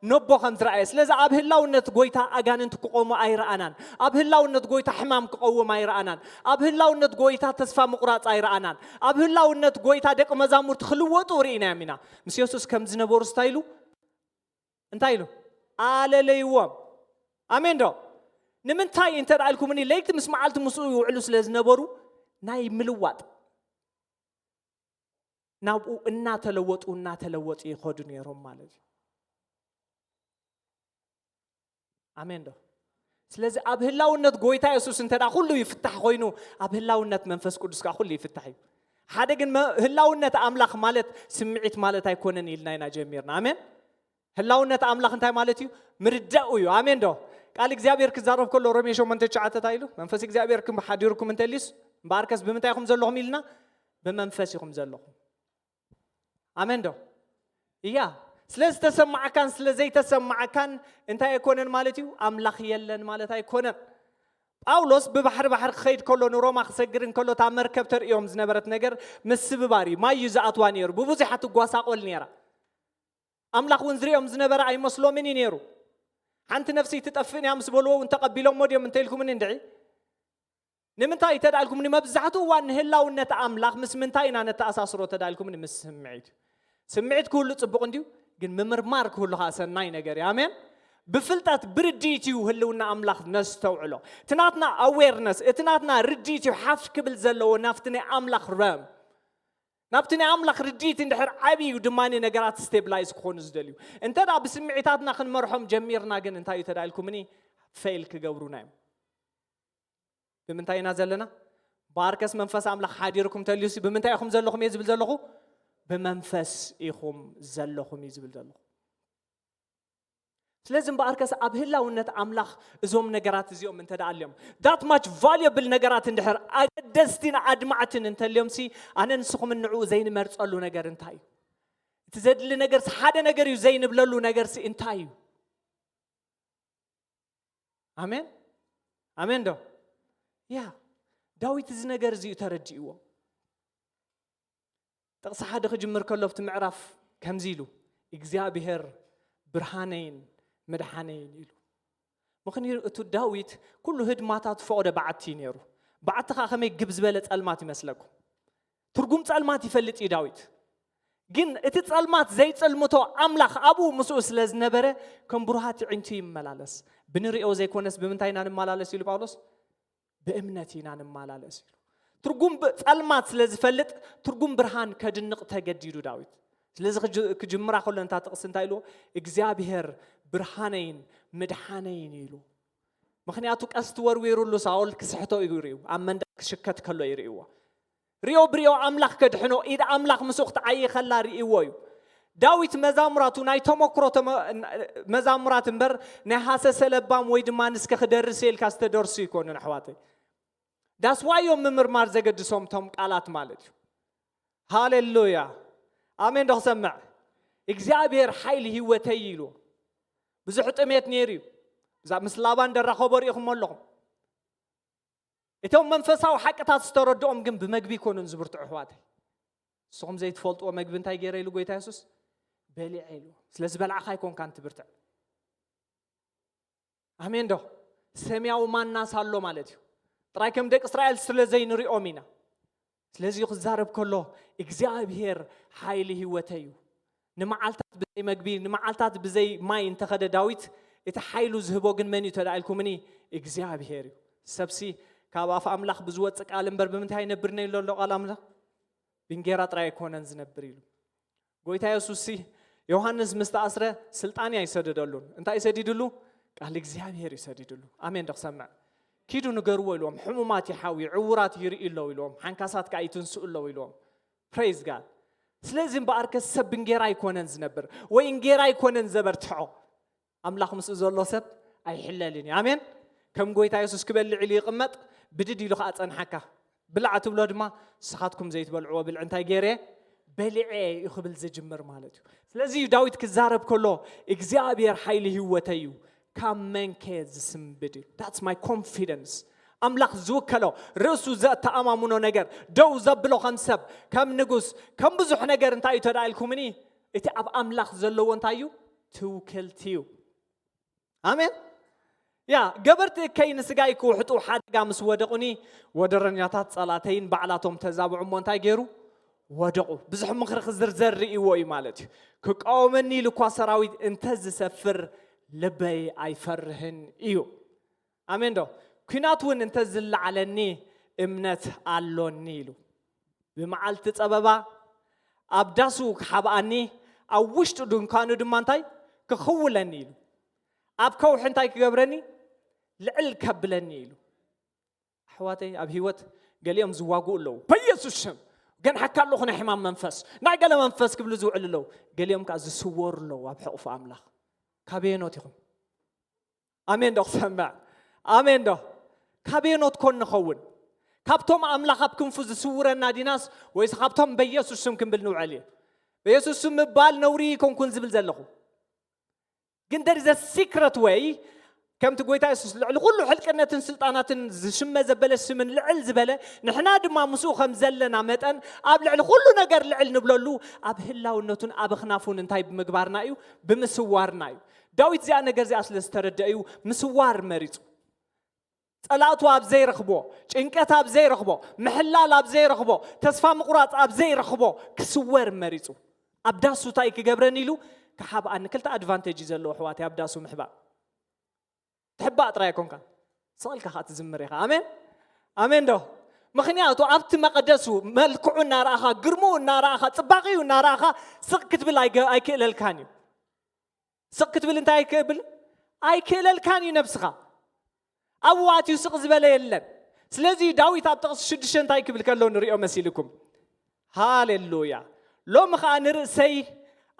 ነቦ ከም ዝረኣየ። ስለዚ ኣብ ህላውነት ጎይታ ኣጋንንቲ ክቆሙ ኣይረኣናን። ኣብ ህላውነት ጎይታ ሕማም ክቐውም ኣይረኣናን። ኣብ ህላውነት ጎይታ ተስፋ ምቑራጽ ኣይረኣናን። ኣብ ህላውነት ጎይታ ደቂ መዛሙርቲ ክልወጡ ርኢናዮም ኢና። ምስ የሱስ ከም ዝነበሩ ስታይሉ እንታይ ኢሉ? ኣለለይዎም። ኣሜን ዶ? ንምንታይ እንተ ደኣ ኢልኩምኒ፣ ለይቲ ምስ መዓልቲ ምስኡ ይውዕሉ ስለ ዝነበሩ፣ ናይ ምልዋጥ ናብኡ እናተለወጡ፣ እናተለወጡ ይኸዱ ነይሮም ማለት እዩ። ኣሜን ዶ? ስለዚ ኣብ ህላውነት ጎይታ የሱስ እንተ ደኣ ኩሉ ይፍታሕ ኮይኑ፣ ኣብ ህላውነት መንፈስ ቅዱስ ከኣ ኩሉ ይፍታሕ እዩ። ሓደ ግን መ-፣ ህላውነት ኣምላኽ ማለት ስምዒት ማለት ኣይኮነን ኢልና ኢና ጀሚርና። ኣሜን? ህላውነት ኣምላኽ እንታይ ማለት እዩ? ምርዳኡ እዩ። ኣሜን ዶ? ቃል እግዚኣብሔር ክዛረብ ከሎ ሮሜ ሸሞንተ ትሽዓተ እንታይ ኢሉ? መንፈስ እግዚኣብሔር ክም-፣ ሓዲርኩም እንተልዩስ፣ እምበኣርከስ ብምንታይ ኢኹም ዘለኹም ኢልና? ብመንፈስ ኢኹም ዘለኹም። ኣሜን ዶ? እያ። ስለ ዝተሰማዕካን ስለ ዘይተሰማዕካን እንታይ ኣይኮነን ማለት እዩ? ኣምላኽ የለን ማለት ኣይኮነን። ጳውሎስ ብባሕሪ ባሕሪ ክኸይድ ከሎ፣ ንሮማ ክሰግር እንከሎ፣ እታ መርከብ ተርእዮም ዝነበረት ነገር ምስብባር እዩ። ማይ እዩ ዝኣትዋ ነይሩ። ብብዙሓት ትጓሳቆል ነይራ። ኣምላኽ እውን ዝርእዮም ዝነበረ ኣይመስሎምን እዩ ነይሩ። ሓንቲ ነፍሲ ትጠፍእን እያ ምስ በልዎ እውን ተቐቢሎሞ ድዮም እንተ ኢልኩምኒ እንድዒ? ንምንታይ ተዳልኩምኒ? መብዛሕትኡ እዋን ንህላውነት ኣምላኽ ምስ ምንታይ ኢና ነተኣሳስሮ ተዳልኩምኒ? ምስ ስምዒት። ስምዒት ክህሉ ጽቡቕ እንድዩ፣ ግን ምምርማር ክህሉ ኸኣ ሰናይ ነገር እዩ። ኣሜን። ብፍልጠት ብርድኢት እዩ ህልውና ኣምላኽ ነስተውዕሎ። እቲ ናትና ኣዌርነስ፣ እቲ ናትና ርድኢት እዩ ሓፍ ክብል ዘለዎ ናብቲ ናይ ኣምላኽ ረም። ናብቲ ናይ ኣምላኽ ርድኢት እንድሕር ዓብዩ ድማ ነገራት ስቴብላይዝ ክኾኑ ዝደልዩ። እንተ ደኣ ብስምዒታትና ክንመርሖም ጀሚርና ግን እንታይ እዩ ተዳልኩምኒ? ፌል ክገብሩና እዮም። ብምንታይ ኢና ዘለና? ባርከስ መንፈስ ኣምላኽ ሓዲርኩም ተልዩሲ ብምንታይ ኢኹም ዘለኹም እየ ዝብል ዘለኹ? ብመንፈስ ኢኹም ዘለኹም እዩ ዝብል ዘለኹ። ስለዚ እምበኣርከስ ኣብ ህላውነት ኣምላኽ እዞም ነገራት እዚኦም እንተ ደኣ ኣልዮም፣ that much valuable ነገራት እንድሕር ኣገደስቲን ኣድማዕትን እንተልዮም ሲ፣ ኣነ ንስኹምን ንዕኡ ዘይንመርጸሉ ነገር እንታይ እዩ? እቲ ዘድሊ ነገር ሓደ ነገር እዩ ዘይንብለሉ ነገር ሲ እንታይ እዩ? ኣሜን። ኣሜን ዶ? ያ፣ ዳዊት እዚ ነገር እዚ እዩ ተረዲእዎ። ጥቕሲ ሓደ ክጅምር ከሎ ኣብቲ ምዕራፍ ከምዚ ኢሉ፣ እግዚኣብሔር ብርሃነይን መድሓነይን ኢሉ። ምኽንያቱ እቲ ዳዊት ኩሉ ህድማታቱ ፈቐዶ በዓቲ እዩ ነይሩ። በዓቲ ኸዓ ከመይ ግብ ዝበለ ጸልማት ይመስለኩም? ትርጉም ጸልማት ይፈልጥ እዩ ዳዊት። ግን እቲ ጸልማት ዘይጽልምቶ ኣምላኽ ኣብኡ ምስኡ ስለ ዝነበረ፣ ከም ብሩሃት ኣዒንቱ ይመላለስ። ብንሪኦ ዘይኮነስ ብምንታይ ኢና ንመላለስ ኢሉ ጳውሎስ? ብእምነት ኢና ንመላለስ ኢሉ። ትርጉም ብ-፣ ጸልማት ስለ ዝፈልጥ ትርጉም ብርሃን ከድንቕ ተገዲዱ ዳዊት። ስለዚ ክጅ-፣ ክጅምራ ከሎ እንታ ጥቕሲ እንታይ ኢልዎ? እግዚኣብሔር ብርሃነይን ምድሓነይን ኢሉ። ምኽንያቱ ቀስቲ ወርዊሩሉ ሳኦል ክስሕቶ እዩ ርእዩ፣ ኣብ መንደቕ ክሽከት ከሎ ይርእይዎ። ሪኦ ብሪኦ ኣምላኽ ከድሕኖ፣ ኢድ ኣምላኽ ምስኡ ክትዓዪ ከላ ርእይዎ እዩ። ዳዊት መዛሙራቱ ናይ ተመክሮ ተመ-፣ መዛሙራት እምበር ናይ ሃሰሰ ለባም ወይ ድማ ንስከ ክደርስ ኢልካ ዝተደርሱ ኣይኮኑን ኣሕዋተይ። ዳስ ዋይ እዮም ምምርማር ዘገድሶም ቶም ቃላት ማለት እዩ። ሃሌሉያ። ኣሜን ዶ ክሰምዕ? እግዚኣብሔር ሓይሊ ህይወተይ ኢሉ። ብዙሕ ጥሜት ነይሩ እዩ። እዛ ምስ ላባን ደራኸቦ ርኢኹሞ ኣለኹም። እቶም መንፈሳዊ ሓቅታት ዝተረድኦም ግን ብመግቢ ይኮኑን ዝብርትዑ ኣሕዋተይ። ንስኹም ዘይትፈልጥዎ መግቢ እንታይ ገይረ ኢሉ ጎይታ የሱስ? በሊዐ ኢሉ። ስለ ዝበላዕኻ ኣይኮንካን ትብርትዕ። ኣሜን ዶ? ሰማያዊ ማናስ ኣሎ ማለት እዩ። ጥራይ ከም ደቂ እስራኤል ስለ ዘይንሪኦም ኢና። ስለዚ ክዛረብ ከሎ እግዚኣብሔር ሓይሊ ህይወተይ እዩ። ንመዓልታት ብዘይ መግቢ፣ ንመዓልታት ብዘይ ማይ እንተኸደ ዳዊት፣ እቲ ሓይሉ ዝህቦ ግን መን እዩ ተዳኢልኩምኒ? እግዚኣብሔር እዩ። ሰብሲ ካብ ኣፍ ኣምላኽ ብዝወፅእ ቃል እምበር ብምንታይ ኣይነብርን እዩ ኣሎ ቃል ኣምላኽ? ብእንጌራ ጥራይ ኣይኮነን ዝነብር ኢሉ። ጎይታ የሱስ ሲ ዮሃንስ ምስ ተኣስረ ስልጣን ኣይሰደደሉን። እንታይ ሰዲድሉ? ቃል እግዚኣብሔር እዩ ሰዲድሉ። ኣሜን ዶ ክሰምዕ? ኪዱ ንገርዎ ኢልዎም፣ ሕሙማት ይሓውዩ፣ ዕውራት ይርኢ ኣለዉ ኢልዎም፣ ሓንካሳት ከኣ ይትንስኡ ኣለዉ ኢልዎም። ፕሬዝ ጋድ። ስለዚ እምበኣርከ ሰብ እንጌራ ኣይኮነን ዝነብር፣ ወይ እንጌራ ኣይኮነን ዘበርትዖ። ኣምላኽ ምስኡ ዘሎ ሰብ ኣይሕለልን እዩ። ኣሜን። ከም ጎይታ የሱስ ክበልዕ ኢሉ ይቕመጥ፣ ብድድ ኢሉ ከኣ ጸንሓካ። ብላዕ ትብሎ ድማ፣ ንስኻትኩም ዘይትበልዕዎ ብልዒ እንታይ ገይረ? በሊዐ እዩ ክብል ዝጅምር ማለት እዩ። ስለዚ እዩ ዳዊት ክዛረብ ከሎ፣ እግዚኣብሔር ሓይሊ ህይወተይ እዩ፣ ካብ መንከ ዝስንብድ እዩ? That's my confidence። ኣምላኽ ዝውከሎ፣ ርእሱ ዘተኣማምኖ ነገር፣ ደው ዘብሎ ከም ሰብ፣ ከም ንጉስ፣ ከም ብዙሕ ነገር እንታይ እዩ ተዳኢልኩምኒ? እቲ ኣብ ኣምላኽ ዘለዎ እንታይ እዩ? ትውክልቲ እዩ። ኣሜን። ያ፣ ገበርቲ እከይ ንስጋይ ክውሕጡ ሓደጋ ምስ ወደቑኒ፣ ወደረኛታት ጸላተይን ባዕላቶም ተዛብዑ እሞ እንታይ ገይሩ? ወደቑ። ብዙሕ ምኽሪ ክዝርዘር ርእይዎ እዩ ማለት እዩ። ክቃወመኒ ኢሉ እኳ ሰራዊት እንተ ዝሰፍር፣ ልበይ ኣይፈርህን እዩ። ኣሜን ዶ? ኲናት እውን እንተ ዝለዓለኒ፣ እምነት ኣሎኒ ኢሉ። ብመዓልቲ ጸበባ ኣብ ዳሱ ክሓብኣኒ፣ ኣብ ውሽጢ ድንኳኑ ድማ እንታይ? ክኽውለኒ ኢሉ። ኣብ ከውሒ እንታይ ክገብረኒ? ልዕል ከብለኒ ኢሉ። ኣሕዋተይ፣ ኣብ ህይወት ገሊኦም ዝዋግኡ ኣለዉ። በኢየሱስ ስም ገንሓካ ኣለኹ ናይ ሕማም መንፈስ፣ ናይ ገለ መንፈስ ክብሉ ዝውዕሉ ኣለዉ። ገሊኦም ከኣ ዝስወሩ ኣለዉ ኣብ ሕቑፊ ኣምላኽ። ካበየኖት ኢኹም? ኣሜን ዶ ክሰምዕ? ኣሜን ዶ? ካበየኖት ኮን ንኸውን? ካብቶም ኣምላኽ ኣብ ክንፉ ዝስውረና ዲናስ፣ ወይስ ካብቶም በኢየሱስ ስም ክንብል ንውዕል እዩ? በኢየሱስ ስም ምባል ነውሪ ኣይኮንኩን ዝብል ዘለኹ። ግን there is a secret way፣ ከምቲ ጎይታ የሱስ ልዕሊ ኩሉ ሕልቅነትን ስልጣናትን ዝሽመ ዘበለ ስምን ልዕል ዝበለ፣ ንሕና ድማ ምስኡ ከም ዘለና መጠን፣ ኣብ ልዕሊ ኩሉ ነገር ልዕል ንብለሉ፣ ኣብ ህላውነቱን ኣብ ኣኽናፉን እንታይ ብምግባርና እዩ? ብምስዋርና እዩ። ዳዊት እዚኣ ነገር እዚኣ ስለ ዝተረድአ እዩ ምስዋር መሪጹ። ጸላእቱ ኣብ ዘይረኽቦ፣ ጭንቀት ኣብ ዘይረኽቦ፣ ምሕላል ኣብ ዘይረኽቦ፣ ተስፋ ምቑራጽ ኣብ ዘይረኽቦ ክስወር መሪጹ። ኣብ ዳሱ እንታይ ክገብረኒ ኢሉ? ክሓብኣኒ። ክልተ ኣድቫንቴጅ እዩ ዘለዎ ኣሕዋተይ ኣብ ዳሱ ምሕባእ። ትሕባእ ጥራይ ኣይኮንካን፣ ስቕ ኢልካ ኸኣ ትዝምር ኢኻ። ኣሜን፣ ኣሜን ዶ? ምኽንያቱ ኣብቲ መቐደሱ መልክዑ እናረኣኻ፣ ግርምኡ እናረኣኻ፣ ጽባቕኡ እናረኣኻ ስቕ ክትብል ኣይገ-፣ ኣይክእለልካን እዩ። ስቕ ክትብል እንታይ ኣይክብል? ኣይክእለልካን እዩ ነብስኻ። ኣብኡ ኣትዩ ስቕ ዝበለ የለን። ስለዚ ዳዊት ኣብ ጥቕሲ ሽዱሽተ እንታይ ክብል ከሎ ንሪኦ መሲልኩም? ሃሌሉያ። ሎሚ ኸኣ ንርእሰይ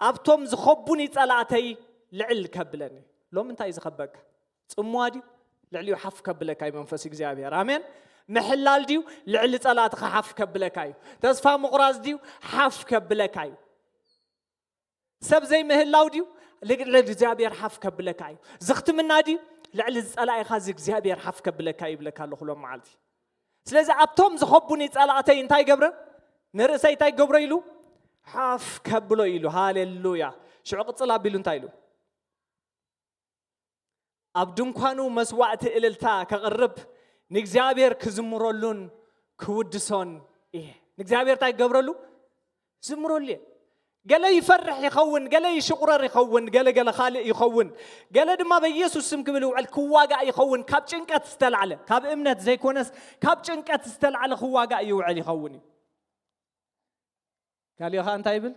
ኣብቶም ዝኸቡኒ ጸላእተይ ልዕል ከብለኒ። ሎም እንታይ እዩ ዝኸበካ? ጽምዋ ድዩ? ልዕሊኡ ሓፍ ከብለካ እዩ መንፈስ እግዚኣብሔር። ኣሜን። ምሕላል ድዩ? ልዕሊ ጸላእትኻ ሓፍ ከብለካ እዩ። ተስፋ ምቑራጽ ድዩ? ሓፍ ከብለካ እዩ። ሰብ ዘይምህላው ድዩ? ልዕሊ እግዚኣብሔር ሓፍ ከብለካ እዩ። ዝኽትምና ድዩ? ልዕሊ ዝጸላኢኻ እዚ እግዚኣብሔር ሓፍ ከብለካ እዩ ይብለካ ኣለኹ ሎም መዓልቲ። ስለዚ ኣብቶም ዝኸቡኒ ጸላእተይ እንታይ ገብረ? ንርእሰይ እንታይ ገብሮ ኢሉ? ሓፍ ከብሎ ኢሉ። ሃሌሉያ። ሽዑ ቅጽል ኣቢሉ እንታይ ኢሉ? ኣብ ድንኳኑ መስዋዕቲ እልልታ ከቕርብ ንእግዚኣብሔር ክዝምረሉን ክውድሶን እየ። ንእግዚኣብሔር እንታይ ክገብረሉ? ዝምረሉ እየ። ገለ ይፈርሕ ይኸውን፣ ገለ ይሽቑረር ይኸውን፣ ገለ ገለ ካልእ ይኸውን፣ ገለ ድማ በኢየሱስ ስም ክብል ይውዕል ክዋጋእ ይኸውን። ካብ ጭንቀት ዝተላዕለ፣ ካብ እምነት ዘይኮነስ ካብ ጭንቀት ዝተላዕለ ክዋጋእ ይውዕል ይኸውን እዩ። ካልእ ኸዓ እንታይ ይብል?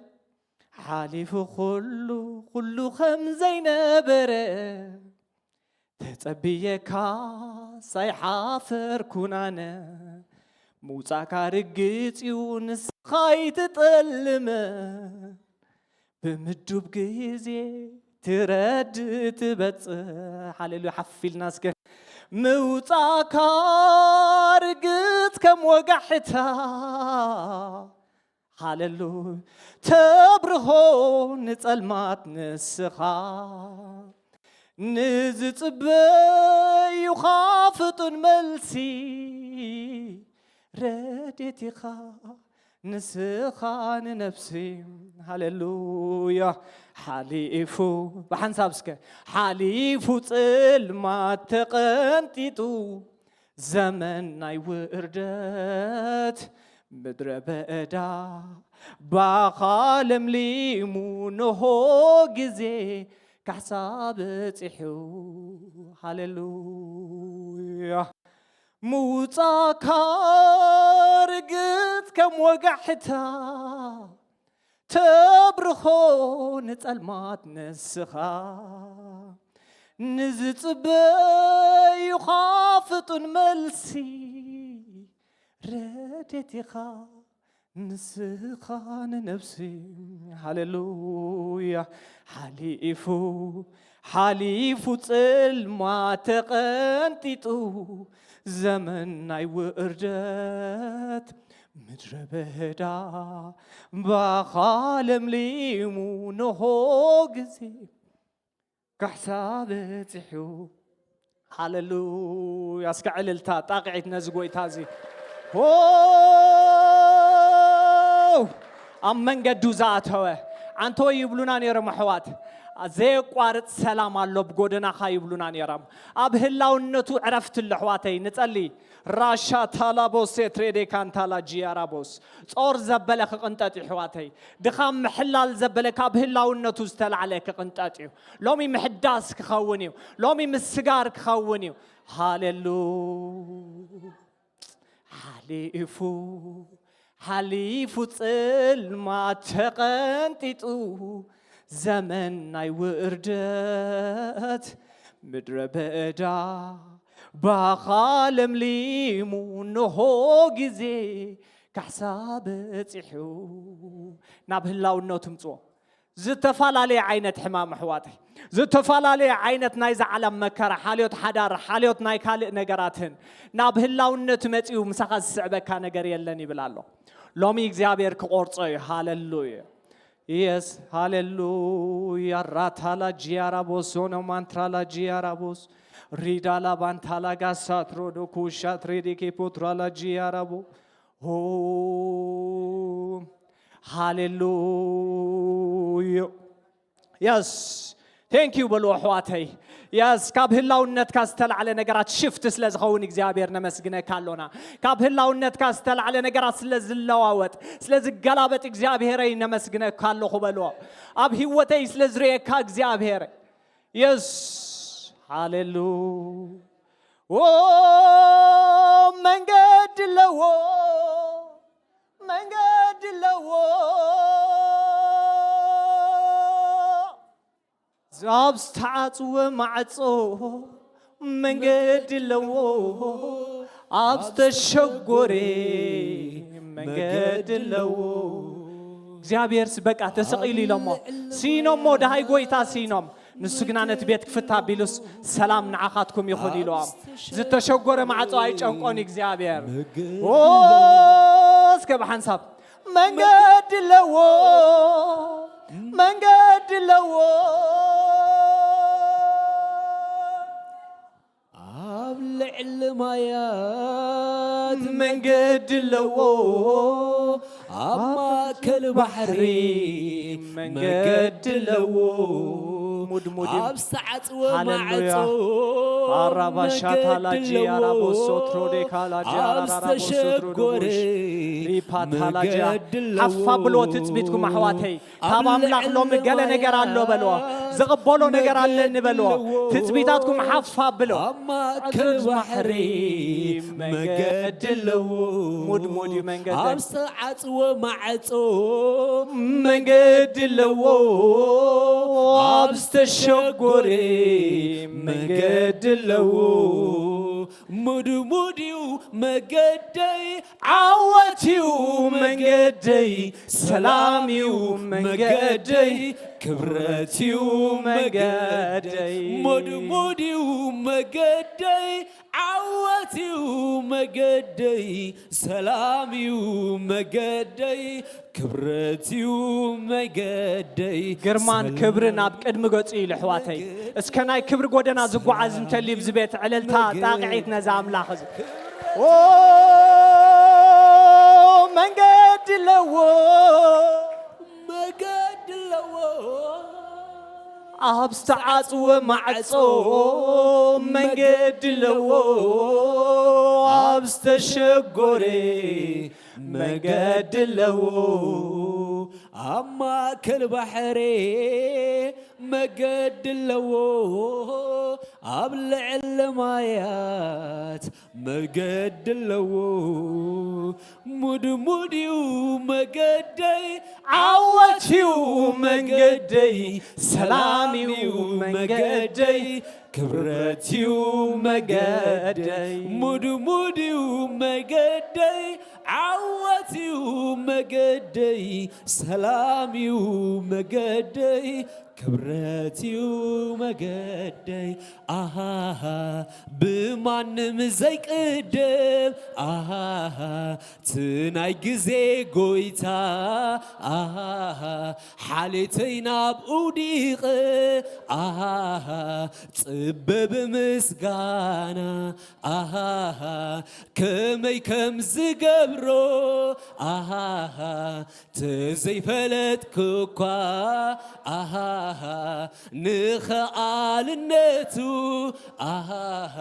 ሓሊፉ ኩሉ፣ ኩሉ ከም ዘይነበረ ተጸብየካ ሳይሓፈርኩን ኣነ። ምውጻእካ ርግጽ እዩ ንስኻ ኣይትጠልመ። ብምዱብ ግዜ ትረድእ ትበጽሕ። ሃሌሉያ። ሓፍ ኢልና እስከ። ምውጻእካ ርግጽ ከም ወጋሕታ። ሃሌሉያ። ተብርሆ ንጸልማት ንስኻ። ንዝጽበዩኻ ፍጡን መልሲ። ረድኤት ኢኻ ንስኻ ንነፍሲ። ሃሌሉያ። ሓሊፉ ብሓንሳብ እስከ። ሓሊፉ ጽልማት ተቐንጢጡ ዘመን ናይ ውርደት ምድረ በዳ ባኻ ለምሊሙ ንሆ ግዜ ካሕሳ በጺሑ። ሃሌሉያ። ምውጻእካ ርግጽ ከም ወጋሕታ ተብርኾ ንጸልማት ንስኻ። ንዝጽበዩኻ ፍጡን መልሲ ረድኤት ኢኻ ንስኻ ንነፍሲ። ሃሌሉያ። ሓሊፉ፣ ሓሊፉ ጽልማት ተቐንጢጡ፣ ዘመን ናይ ውርደት ምድረ በዳ ባኻ ለምሊሙ፣ ንሆ ግዜ ካሕሳ በጺሑ። ሃሌሉያ። እስከ ዕልልታ ጣቕዒት ነዚ ጎይታ እዚ። ሆ! ኣብ መንገዱ ዝኣተወ፣ ኣንቶ ይብሉና ነይሮም ኣሕዋት። ዘየቋርጽ ሰላም ኣሎ ብጎደናኻ ይብሉና ነይሮም። ኣብ ህላውነቱ ዕረፍቲ ኣሎ ኣሕዋተይ። ንጸሊ። ራሻ ታላቦስ ሴትሬዴ ካንታላ ጂያራቦስ። ጾር ዘበለ ክቕንጠጥ እዩ ኣሕዋተይ። ድኻም ምሕላል ዘበለ ካብ ህላውነቱ ዝተላዕለ ክቕንጠጥ እዩ። ሎሚ ምሕዳስ ክኸውን እዩ። ሎሚ ምስጋር ክኸውን እዩ። ሃሌሉያ። ሓሊፉ፣ ሓሊፉ ጽልማት ተቐንጢጡ፣ ዘመን ናይ ውርደት ምድረ በዳ ባኻ ለምሊሙ፣ እንሆ ግዜ ካሕሳ በጺሑ። ናብ ህላውነቱ ምጽዎ። ዝተፈላለየ ዓይነት ሕማም ኣሕዋተይ፣ ዝተፈላለየ ዓይነት ናይዛ ዓለም መከራ፣ ሓልዮት ሓዳር፣ ሓልዮት ናይ ካልእ ነገራትን ናብ ህላውነቱ መጺኡ ምሳኻ ዝስዕበካ ነገር የለን ይብል ኣሎ። ሎሚ እግዚኣብሔር ክቆርጾ እዩ። ሃሌሉያ። የስ፣ ሃሌሉያ። ራታላ ጂያራቦስ፣ ዞኖ ማንትራላ ጂያራቦስ፣ ሪዳላ ባንታላ ጋሳትሮ ዶኩሻ ትሬዴኬ ፖትራላ ጂያራቦ። ኦ፣ ሃሌሉያ። የስ፣ ቴንክ ዩ በሉ ኣሕዋተይ። የስ፣ ካብ ህላውነትካ ዝተላዕለ ነገራት ሽፍት ስለ ዝኸውን እግዚኣብሔር ነመስግነካ ኣሎና። ካብ ህላውነትካ ዝተላዕለ ነገራት ስለ ዝለዋወጥ፣ ስለ ዝገላበጥ እግዚኣብሔረይ ነመስግነካ ኣለኹ በልዎ። ኣብ ህይወተይ ስለ ዝርእየካ እግዚኣብሔር። የስ፣ ሃሌሉ። ኦ፣ መንገዲ ኣለዎ፣ መንገዲ ኣለዎ። ኣብ ዝተዓጽወ ማዕጾ መንገዲ ኣለዎ፣ ኣብ ዝተሸጎረ መንገዲ ኣለዎ። እግዚኣብሔርስ በቃ ተሰቒሉ ኢሎሞ፣ ስኢኖሞ፣ ደሃይ ጎይታ ስኢኖም። ንሱ ግና ነቲ ቤት ክፍት ኣቢሉስ፣ "ሰላም ንዓኻትኩም ይኹን" ኢልዎም። ዝተሸጎረ ማዕጾ ኣይጨንቆን እግዚኣብሔር። ኦ፣ እስከ ብሓንሳብ መንገዲ ኣለዎ፣ መንገዲ ኣለዎ። ኣብ ልዕሊ ማያት መንገዲ ኣለዎ፣ ኣብ ማእከል ባሕሪ መንገዲ ኣለዎ። ሙድ ሙድ እዩ። ኣብ ዝተዓጽወ ሃሌሉያ። ማዕጾ ኣራባሻ መንገዲ ታላጂ ኣለዎ። ኣራቦሶ ትሮዴ ካላጂ ኣብ ኣራራቦሶ ዝተሸጎረ ትሮዶቦሽ ሪፓ ታላጂ መንገዲ ኣለዎ። ሓፋ ብሎ ትጽቢትኩም ኣሕዋተይ። ካብ ኣብ ኣምላኽ ሎሚ ገለ ነገር ኣሎ በልዎ። ዝቕበሎ ነገር ኣለኒ በልዎ። ትጽቢታትኩም ሓፍ ኣብሎ። ኣብ ማእከል ባሕሪ መገዲ ኣለዎ። ሙድ ሙድ እዩ መንገዲ። ኣብ ዝተዓጽወ ማዕጾ መንገዲ ኣለዎ። ኣብ ዝተሸጎረ መገዲ ኣለዎ። ሙድ ሙድ እዩ መገደይ፣ ዓወት እዩ መንገደይ፣ ሰላም እዩ መንገደይ፣ ክብረት እዩ መንገደይ። ሙድ ሙድ እዩ መገደይ፣ ዓወት እዩ መገደይ፣ ሰላም እዩ መገደይ፣ ክብረት እዩ መገደይ። ግርማን ክብርን ኣብ ቅድሚ ገጹ ኢሉ፣ ኣሕዋተይ። እስከ ናይ ክብሪ ጎደና ዝጓዓዝ እንተልዩ፣ ኣብዚ ቤት ዕልልታ ጣቕዒት ነዛ ኣምላኽ እዚ። ኦ፣ መንገዲ ኣለዎ። መገዲ ኣለዎ። ኣብ ዝተዓጽወ ማዕጾ መንገዲ ኣለዎ። ኣብ ዝተሸጎረ መገዲ ኣለዎ። ኣብ ማእከል ባሕሪ መገዲ ኣለዎ። ኣብ ልዕሊ ማያት መገዲ ኣለዎ። ሙድ ሙድ እዩ መገደይ፣ ዓወት እዩ መንገደይ፣ ሰላም እዩ መንገደይ፣ ክብረት እዩ መገደይ። ሙድ ሙድ እዩ መገደይ፣ ዓወት እዩ መገደይ፣ ሰላም እዩ መገደይ፣ ክብረት እዩ መገደይ። ኣሃሃ ብማንም ዘይቅደም፣ ኣሃሃ እቲ ናይ ግዜ ጎይታ፣ ኣሃሃ ሓሌተይ ናብ ውዲቐ፣ ኣሃሃ ጽበብ ምስጋና፣ ኣሃሃ ከመይ ከም ዝገብሮ፣ ኣሃሃ ተዘይፈለጥኩ እኳ፣ ኣሃሃ ንኸኣልነቱ፣ ኣሃሃ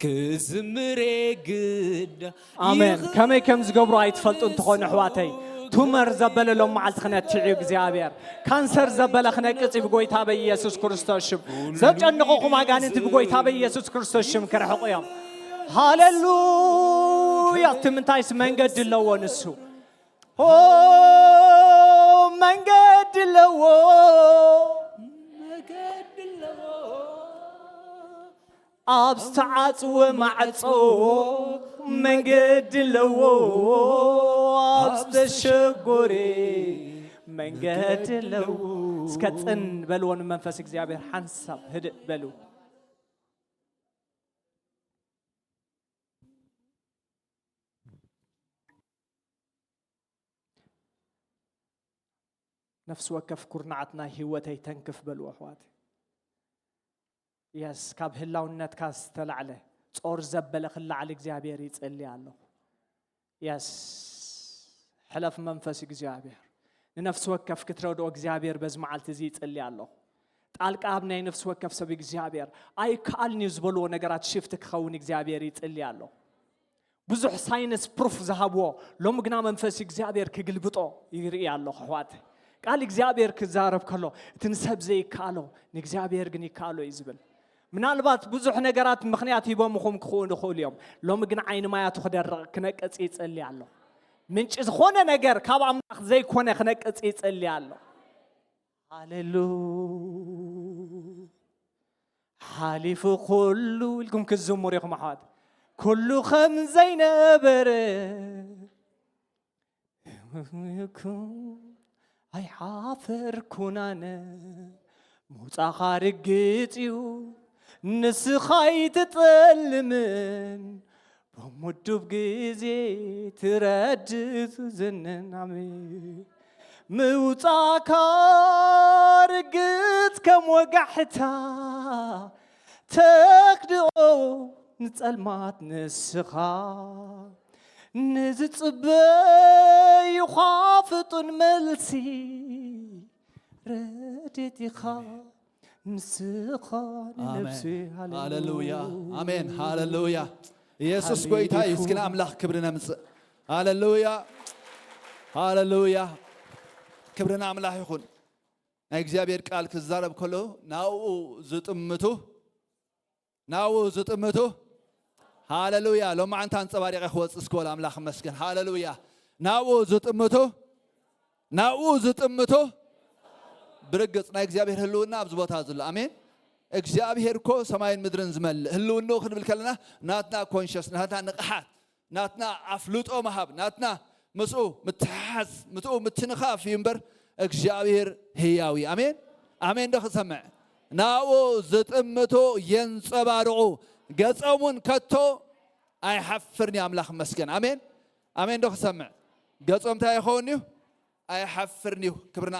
ክዝምር ግዳ። ኣሜን። ከመይ ከም ዝገብሮ ኣይትፈልጡ እንትኾኑ፣ ኣሕዋተይ፣ ቱመር ዘበለ ሎም መዓልቲ ክነትዕ እዩ እግዚኣብሔር። ካንሰር ዘበለ ክነቅጽ እዩ ብጎይታ በኢየሱስ ክርስቶስ ሽም። ዘጨንቑኹም ኣጋንንቲ ብጎይታ በኢየሱስ ክርስቶስ ሽም ክርሕቑ እዮም። ሃሌሉያ። እቲ ምንታይስ መንገዲ ኣለዎ ንሱ። ኦ፣ መንገዲ ኣለዎ። መገዲ ኣለዎ። ኣብ ዝተዓጽወ ማዕጾ መንገዲ ኣለዎ። ኣብ ዝተሸጎረ መንገዲ ኣለዎ። እስከ ጽን በልዎ ንመንፈስ እግዚኣብሔር ሓንሳብ ህድእ በሉ። ነፍሲ ወከፍ ኩርናዓት ናይ ህይወተይ ተንክፍ በልዎ ኣሕዋት። የስ፣ ካብ ህላውነትካ ዝተላዕለ ጾር ዘበለ ክላዓል እግዚኣብሔር ይጸሊ ኣለኹ። የስ፣ ሕለፍ መንፈስ እግዚኣብሔር። ንነፍሲ ወከፍ ክትረድኦ እግዚኣብሔር በዚ መዓልቲ እዚ ይጸሊ ኣለኹ። ጣልቃ ኣብ ናይ ነፍሲ ወከፍ ሰብ እግዚኣብሔር። ኣይከኣልን እዩ ዝበልዎ ነገራት ሽፍት ክኸውን እግዚኣብሔር ይጸሊ ኣለኹ። ብዙሕ ሳይንስ ፕሩፍ ዝሃብዎ፣ ሎሚ ግና መንፈስ እግዚኣብሔር ክግልብጦ ይርኢ ኣለኹ ኣሕዋት። ቃል እግዚኣብሔር ክዛረብ ከሎ፣ እቲ ንሰብ ዘይከኣሎ ንእግዚኣብሔር ግን ይከኣሎ እዩ ዝብል። ምናልባት ብዙሕ ነገራት ምኽንያት ሂቦምኹም ክኽእሉ ይኽእሉ እዮም። ሎሚ ግን ዓይኒ ማያቱ ክደርቕ ክነቅጽ ይጸሊ ኣሎ። ምንጪ ዝኾነ ነገር ካብ ኣምላኽ ዘይኮነ ክነቅጽ ይጸሊ ኣሎ። ሃሌሉ ሓሊፉ ኩሉ ኢልኩም ክትዝምሩ ኢኹም ኣሕዋት። ኩሉ ከም ዘይነበረ ኣይሓፈርኩን ኣነ ምውጻእኻ ርግጽ እዩ፣ ንስኻ ኣይትጠልምን፣ ብምዱብ ግዜ ትረድእ ዝንን። ኣሜን። ምውጻእካ ርግጽ ከም ወጋሕታ ተኽድኦ ንጸልማት ንስኻ ንዝጽበዩኻ ፍጡን መልሲ ረድኤት ኢኻ ንስኻ ንነፍሲ። ኣሜን። ሃሌሉያ። ኣሜን። ሃሌሉያ። ኢየሱስ ጎይታ እዩ። እስኪ ንኣምላኽ ክብሪ ነምጽእ። ሃሌሉያ። ሃሌሉያ። ክብሪ ንኣምላኽ ይኹን። ናይ እግዚኣብሔር ቃል ክዛረብ ከሎ ናብኡ ዝጥምቱ፣ ናብኡ ዝጥምቱ። ሃሌሉያ። ሎማዓንቲ ኣንጸባሪቐ ክወጽእ እስኪ በሉ ኣምላኽ ይመስገን። ሃሌሉያ። ናብኡ ዝጥምቱ፣ ናብኡ ዝጥምቱ። ብርግጽ ናይ እግዚኣብሔር ህልውና ኣብዚ ቦታ ዘሎ። ኣሜን። እግዚኣብሔር እኮ ሰማይን ምድርን ዝመልእ ህልውንኡ ክንብል ከለና ናትና ኮንሽስ፣ ናትና ንቕሓት፣ ናትና ኣፍልጦ ምሃብ፣ ናትና ምስኡ ምትሓዝ፣ ምትኡ ምትንኻፍ እዩ እምበር እግዚኣብሔር ህያው እዩ። ኣሜን። ኣሜን ዶ ክሰምዕ? ናብኡ ዝጥምቱ የንጸባርቑ፣ ገጾም እውን ከቶ ኣይሓፍርን እዩ። ኣምላኽ ይመስገን። ኣሜን። ኣሜን ዶ ክሰምዕ? ገጾም እንታይ ይኸውን እዩ? ኣይሓፍርን እዩ። ክብርና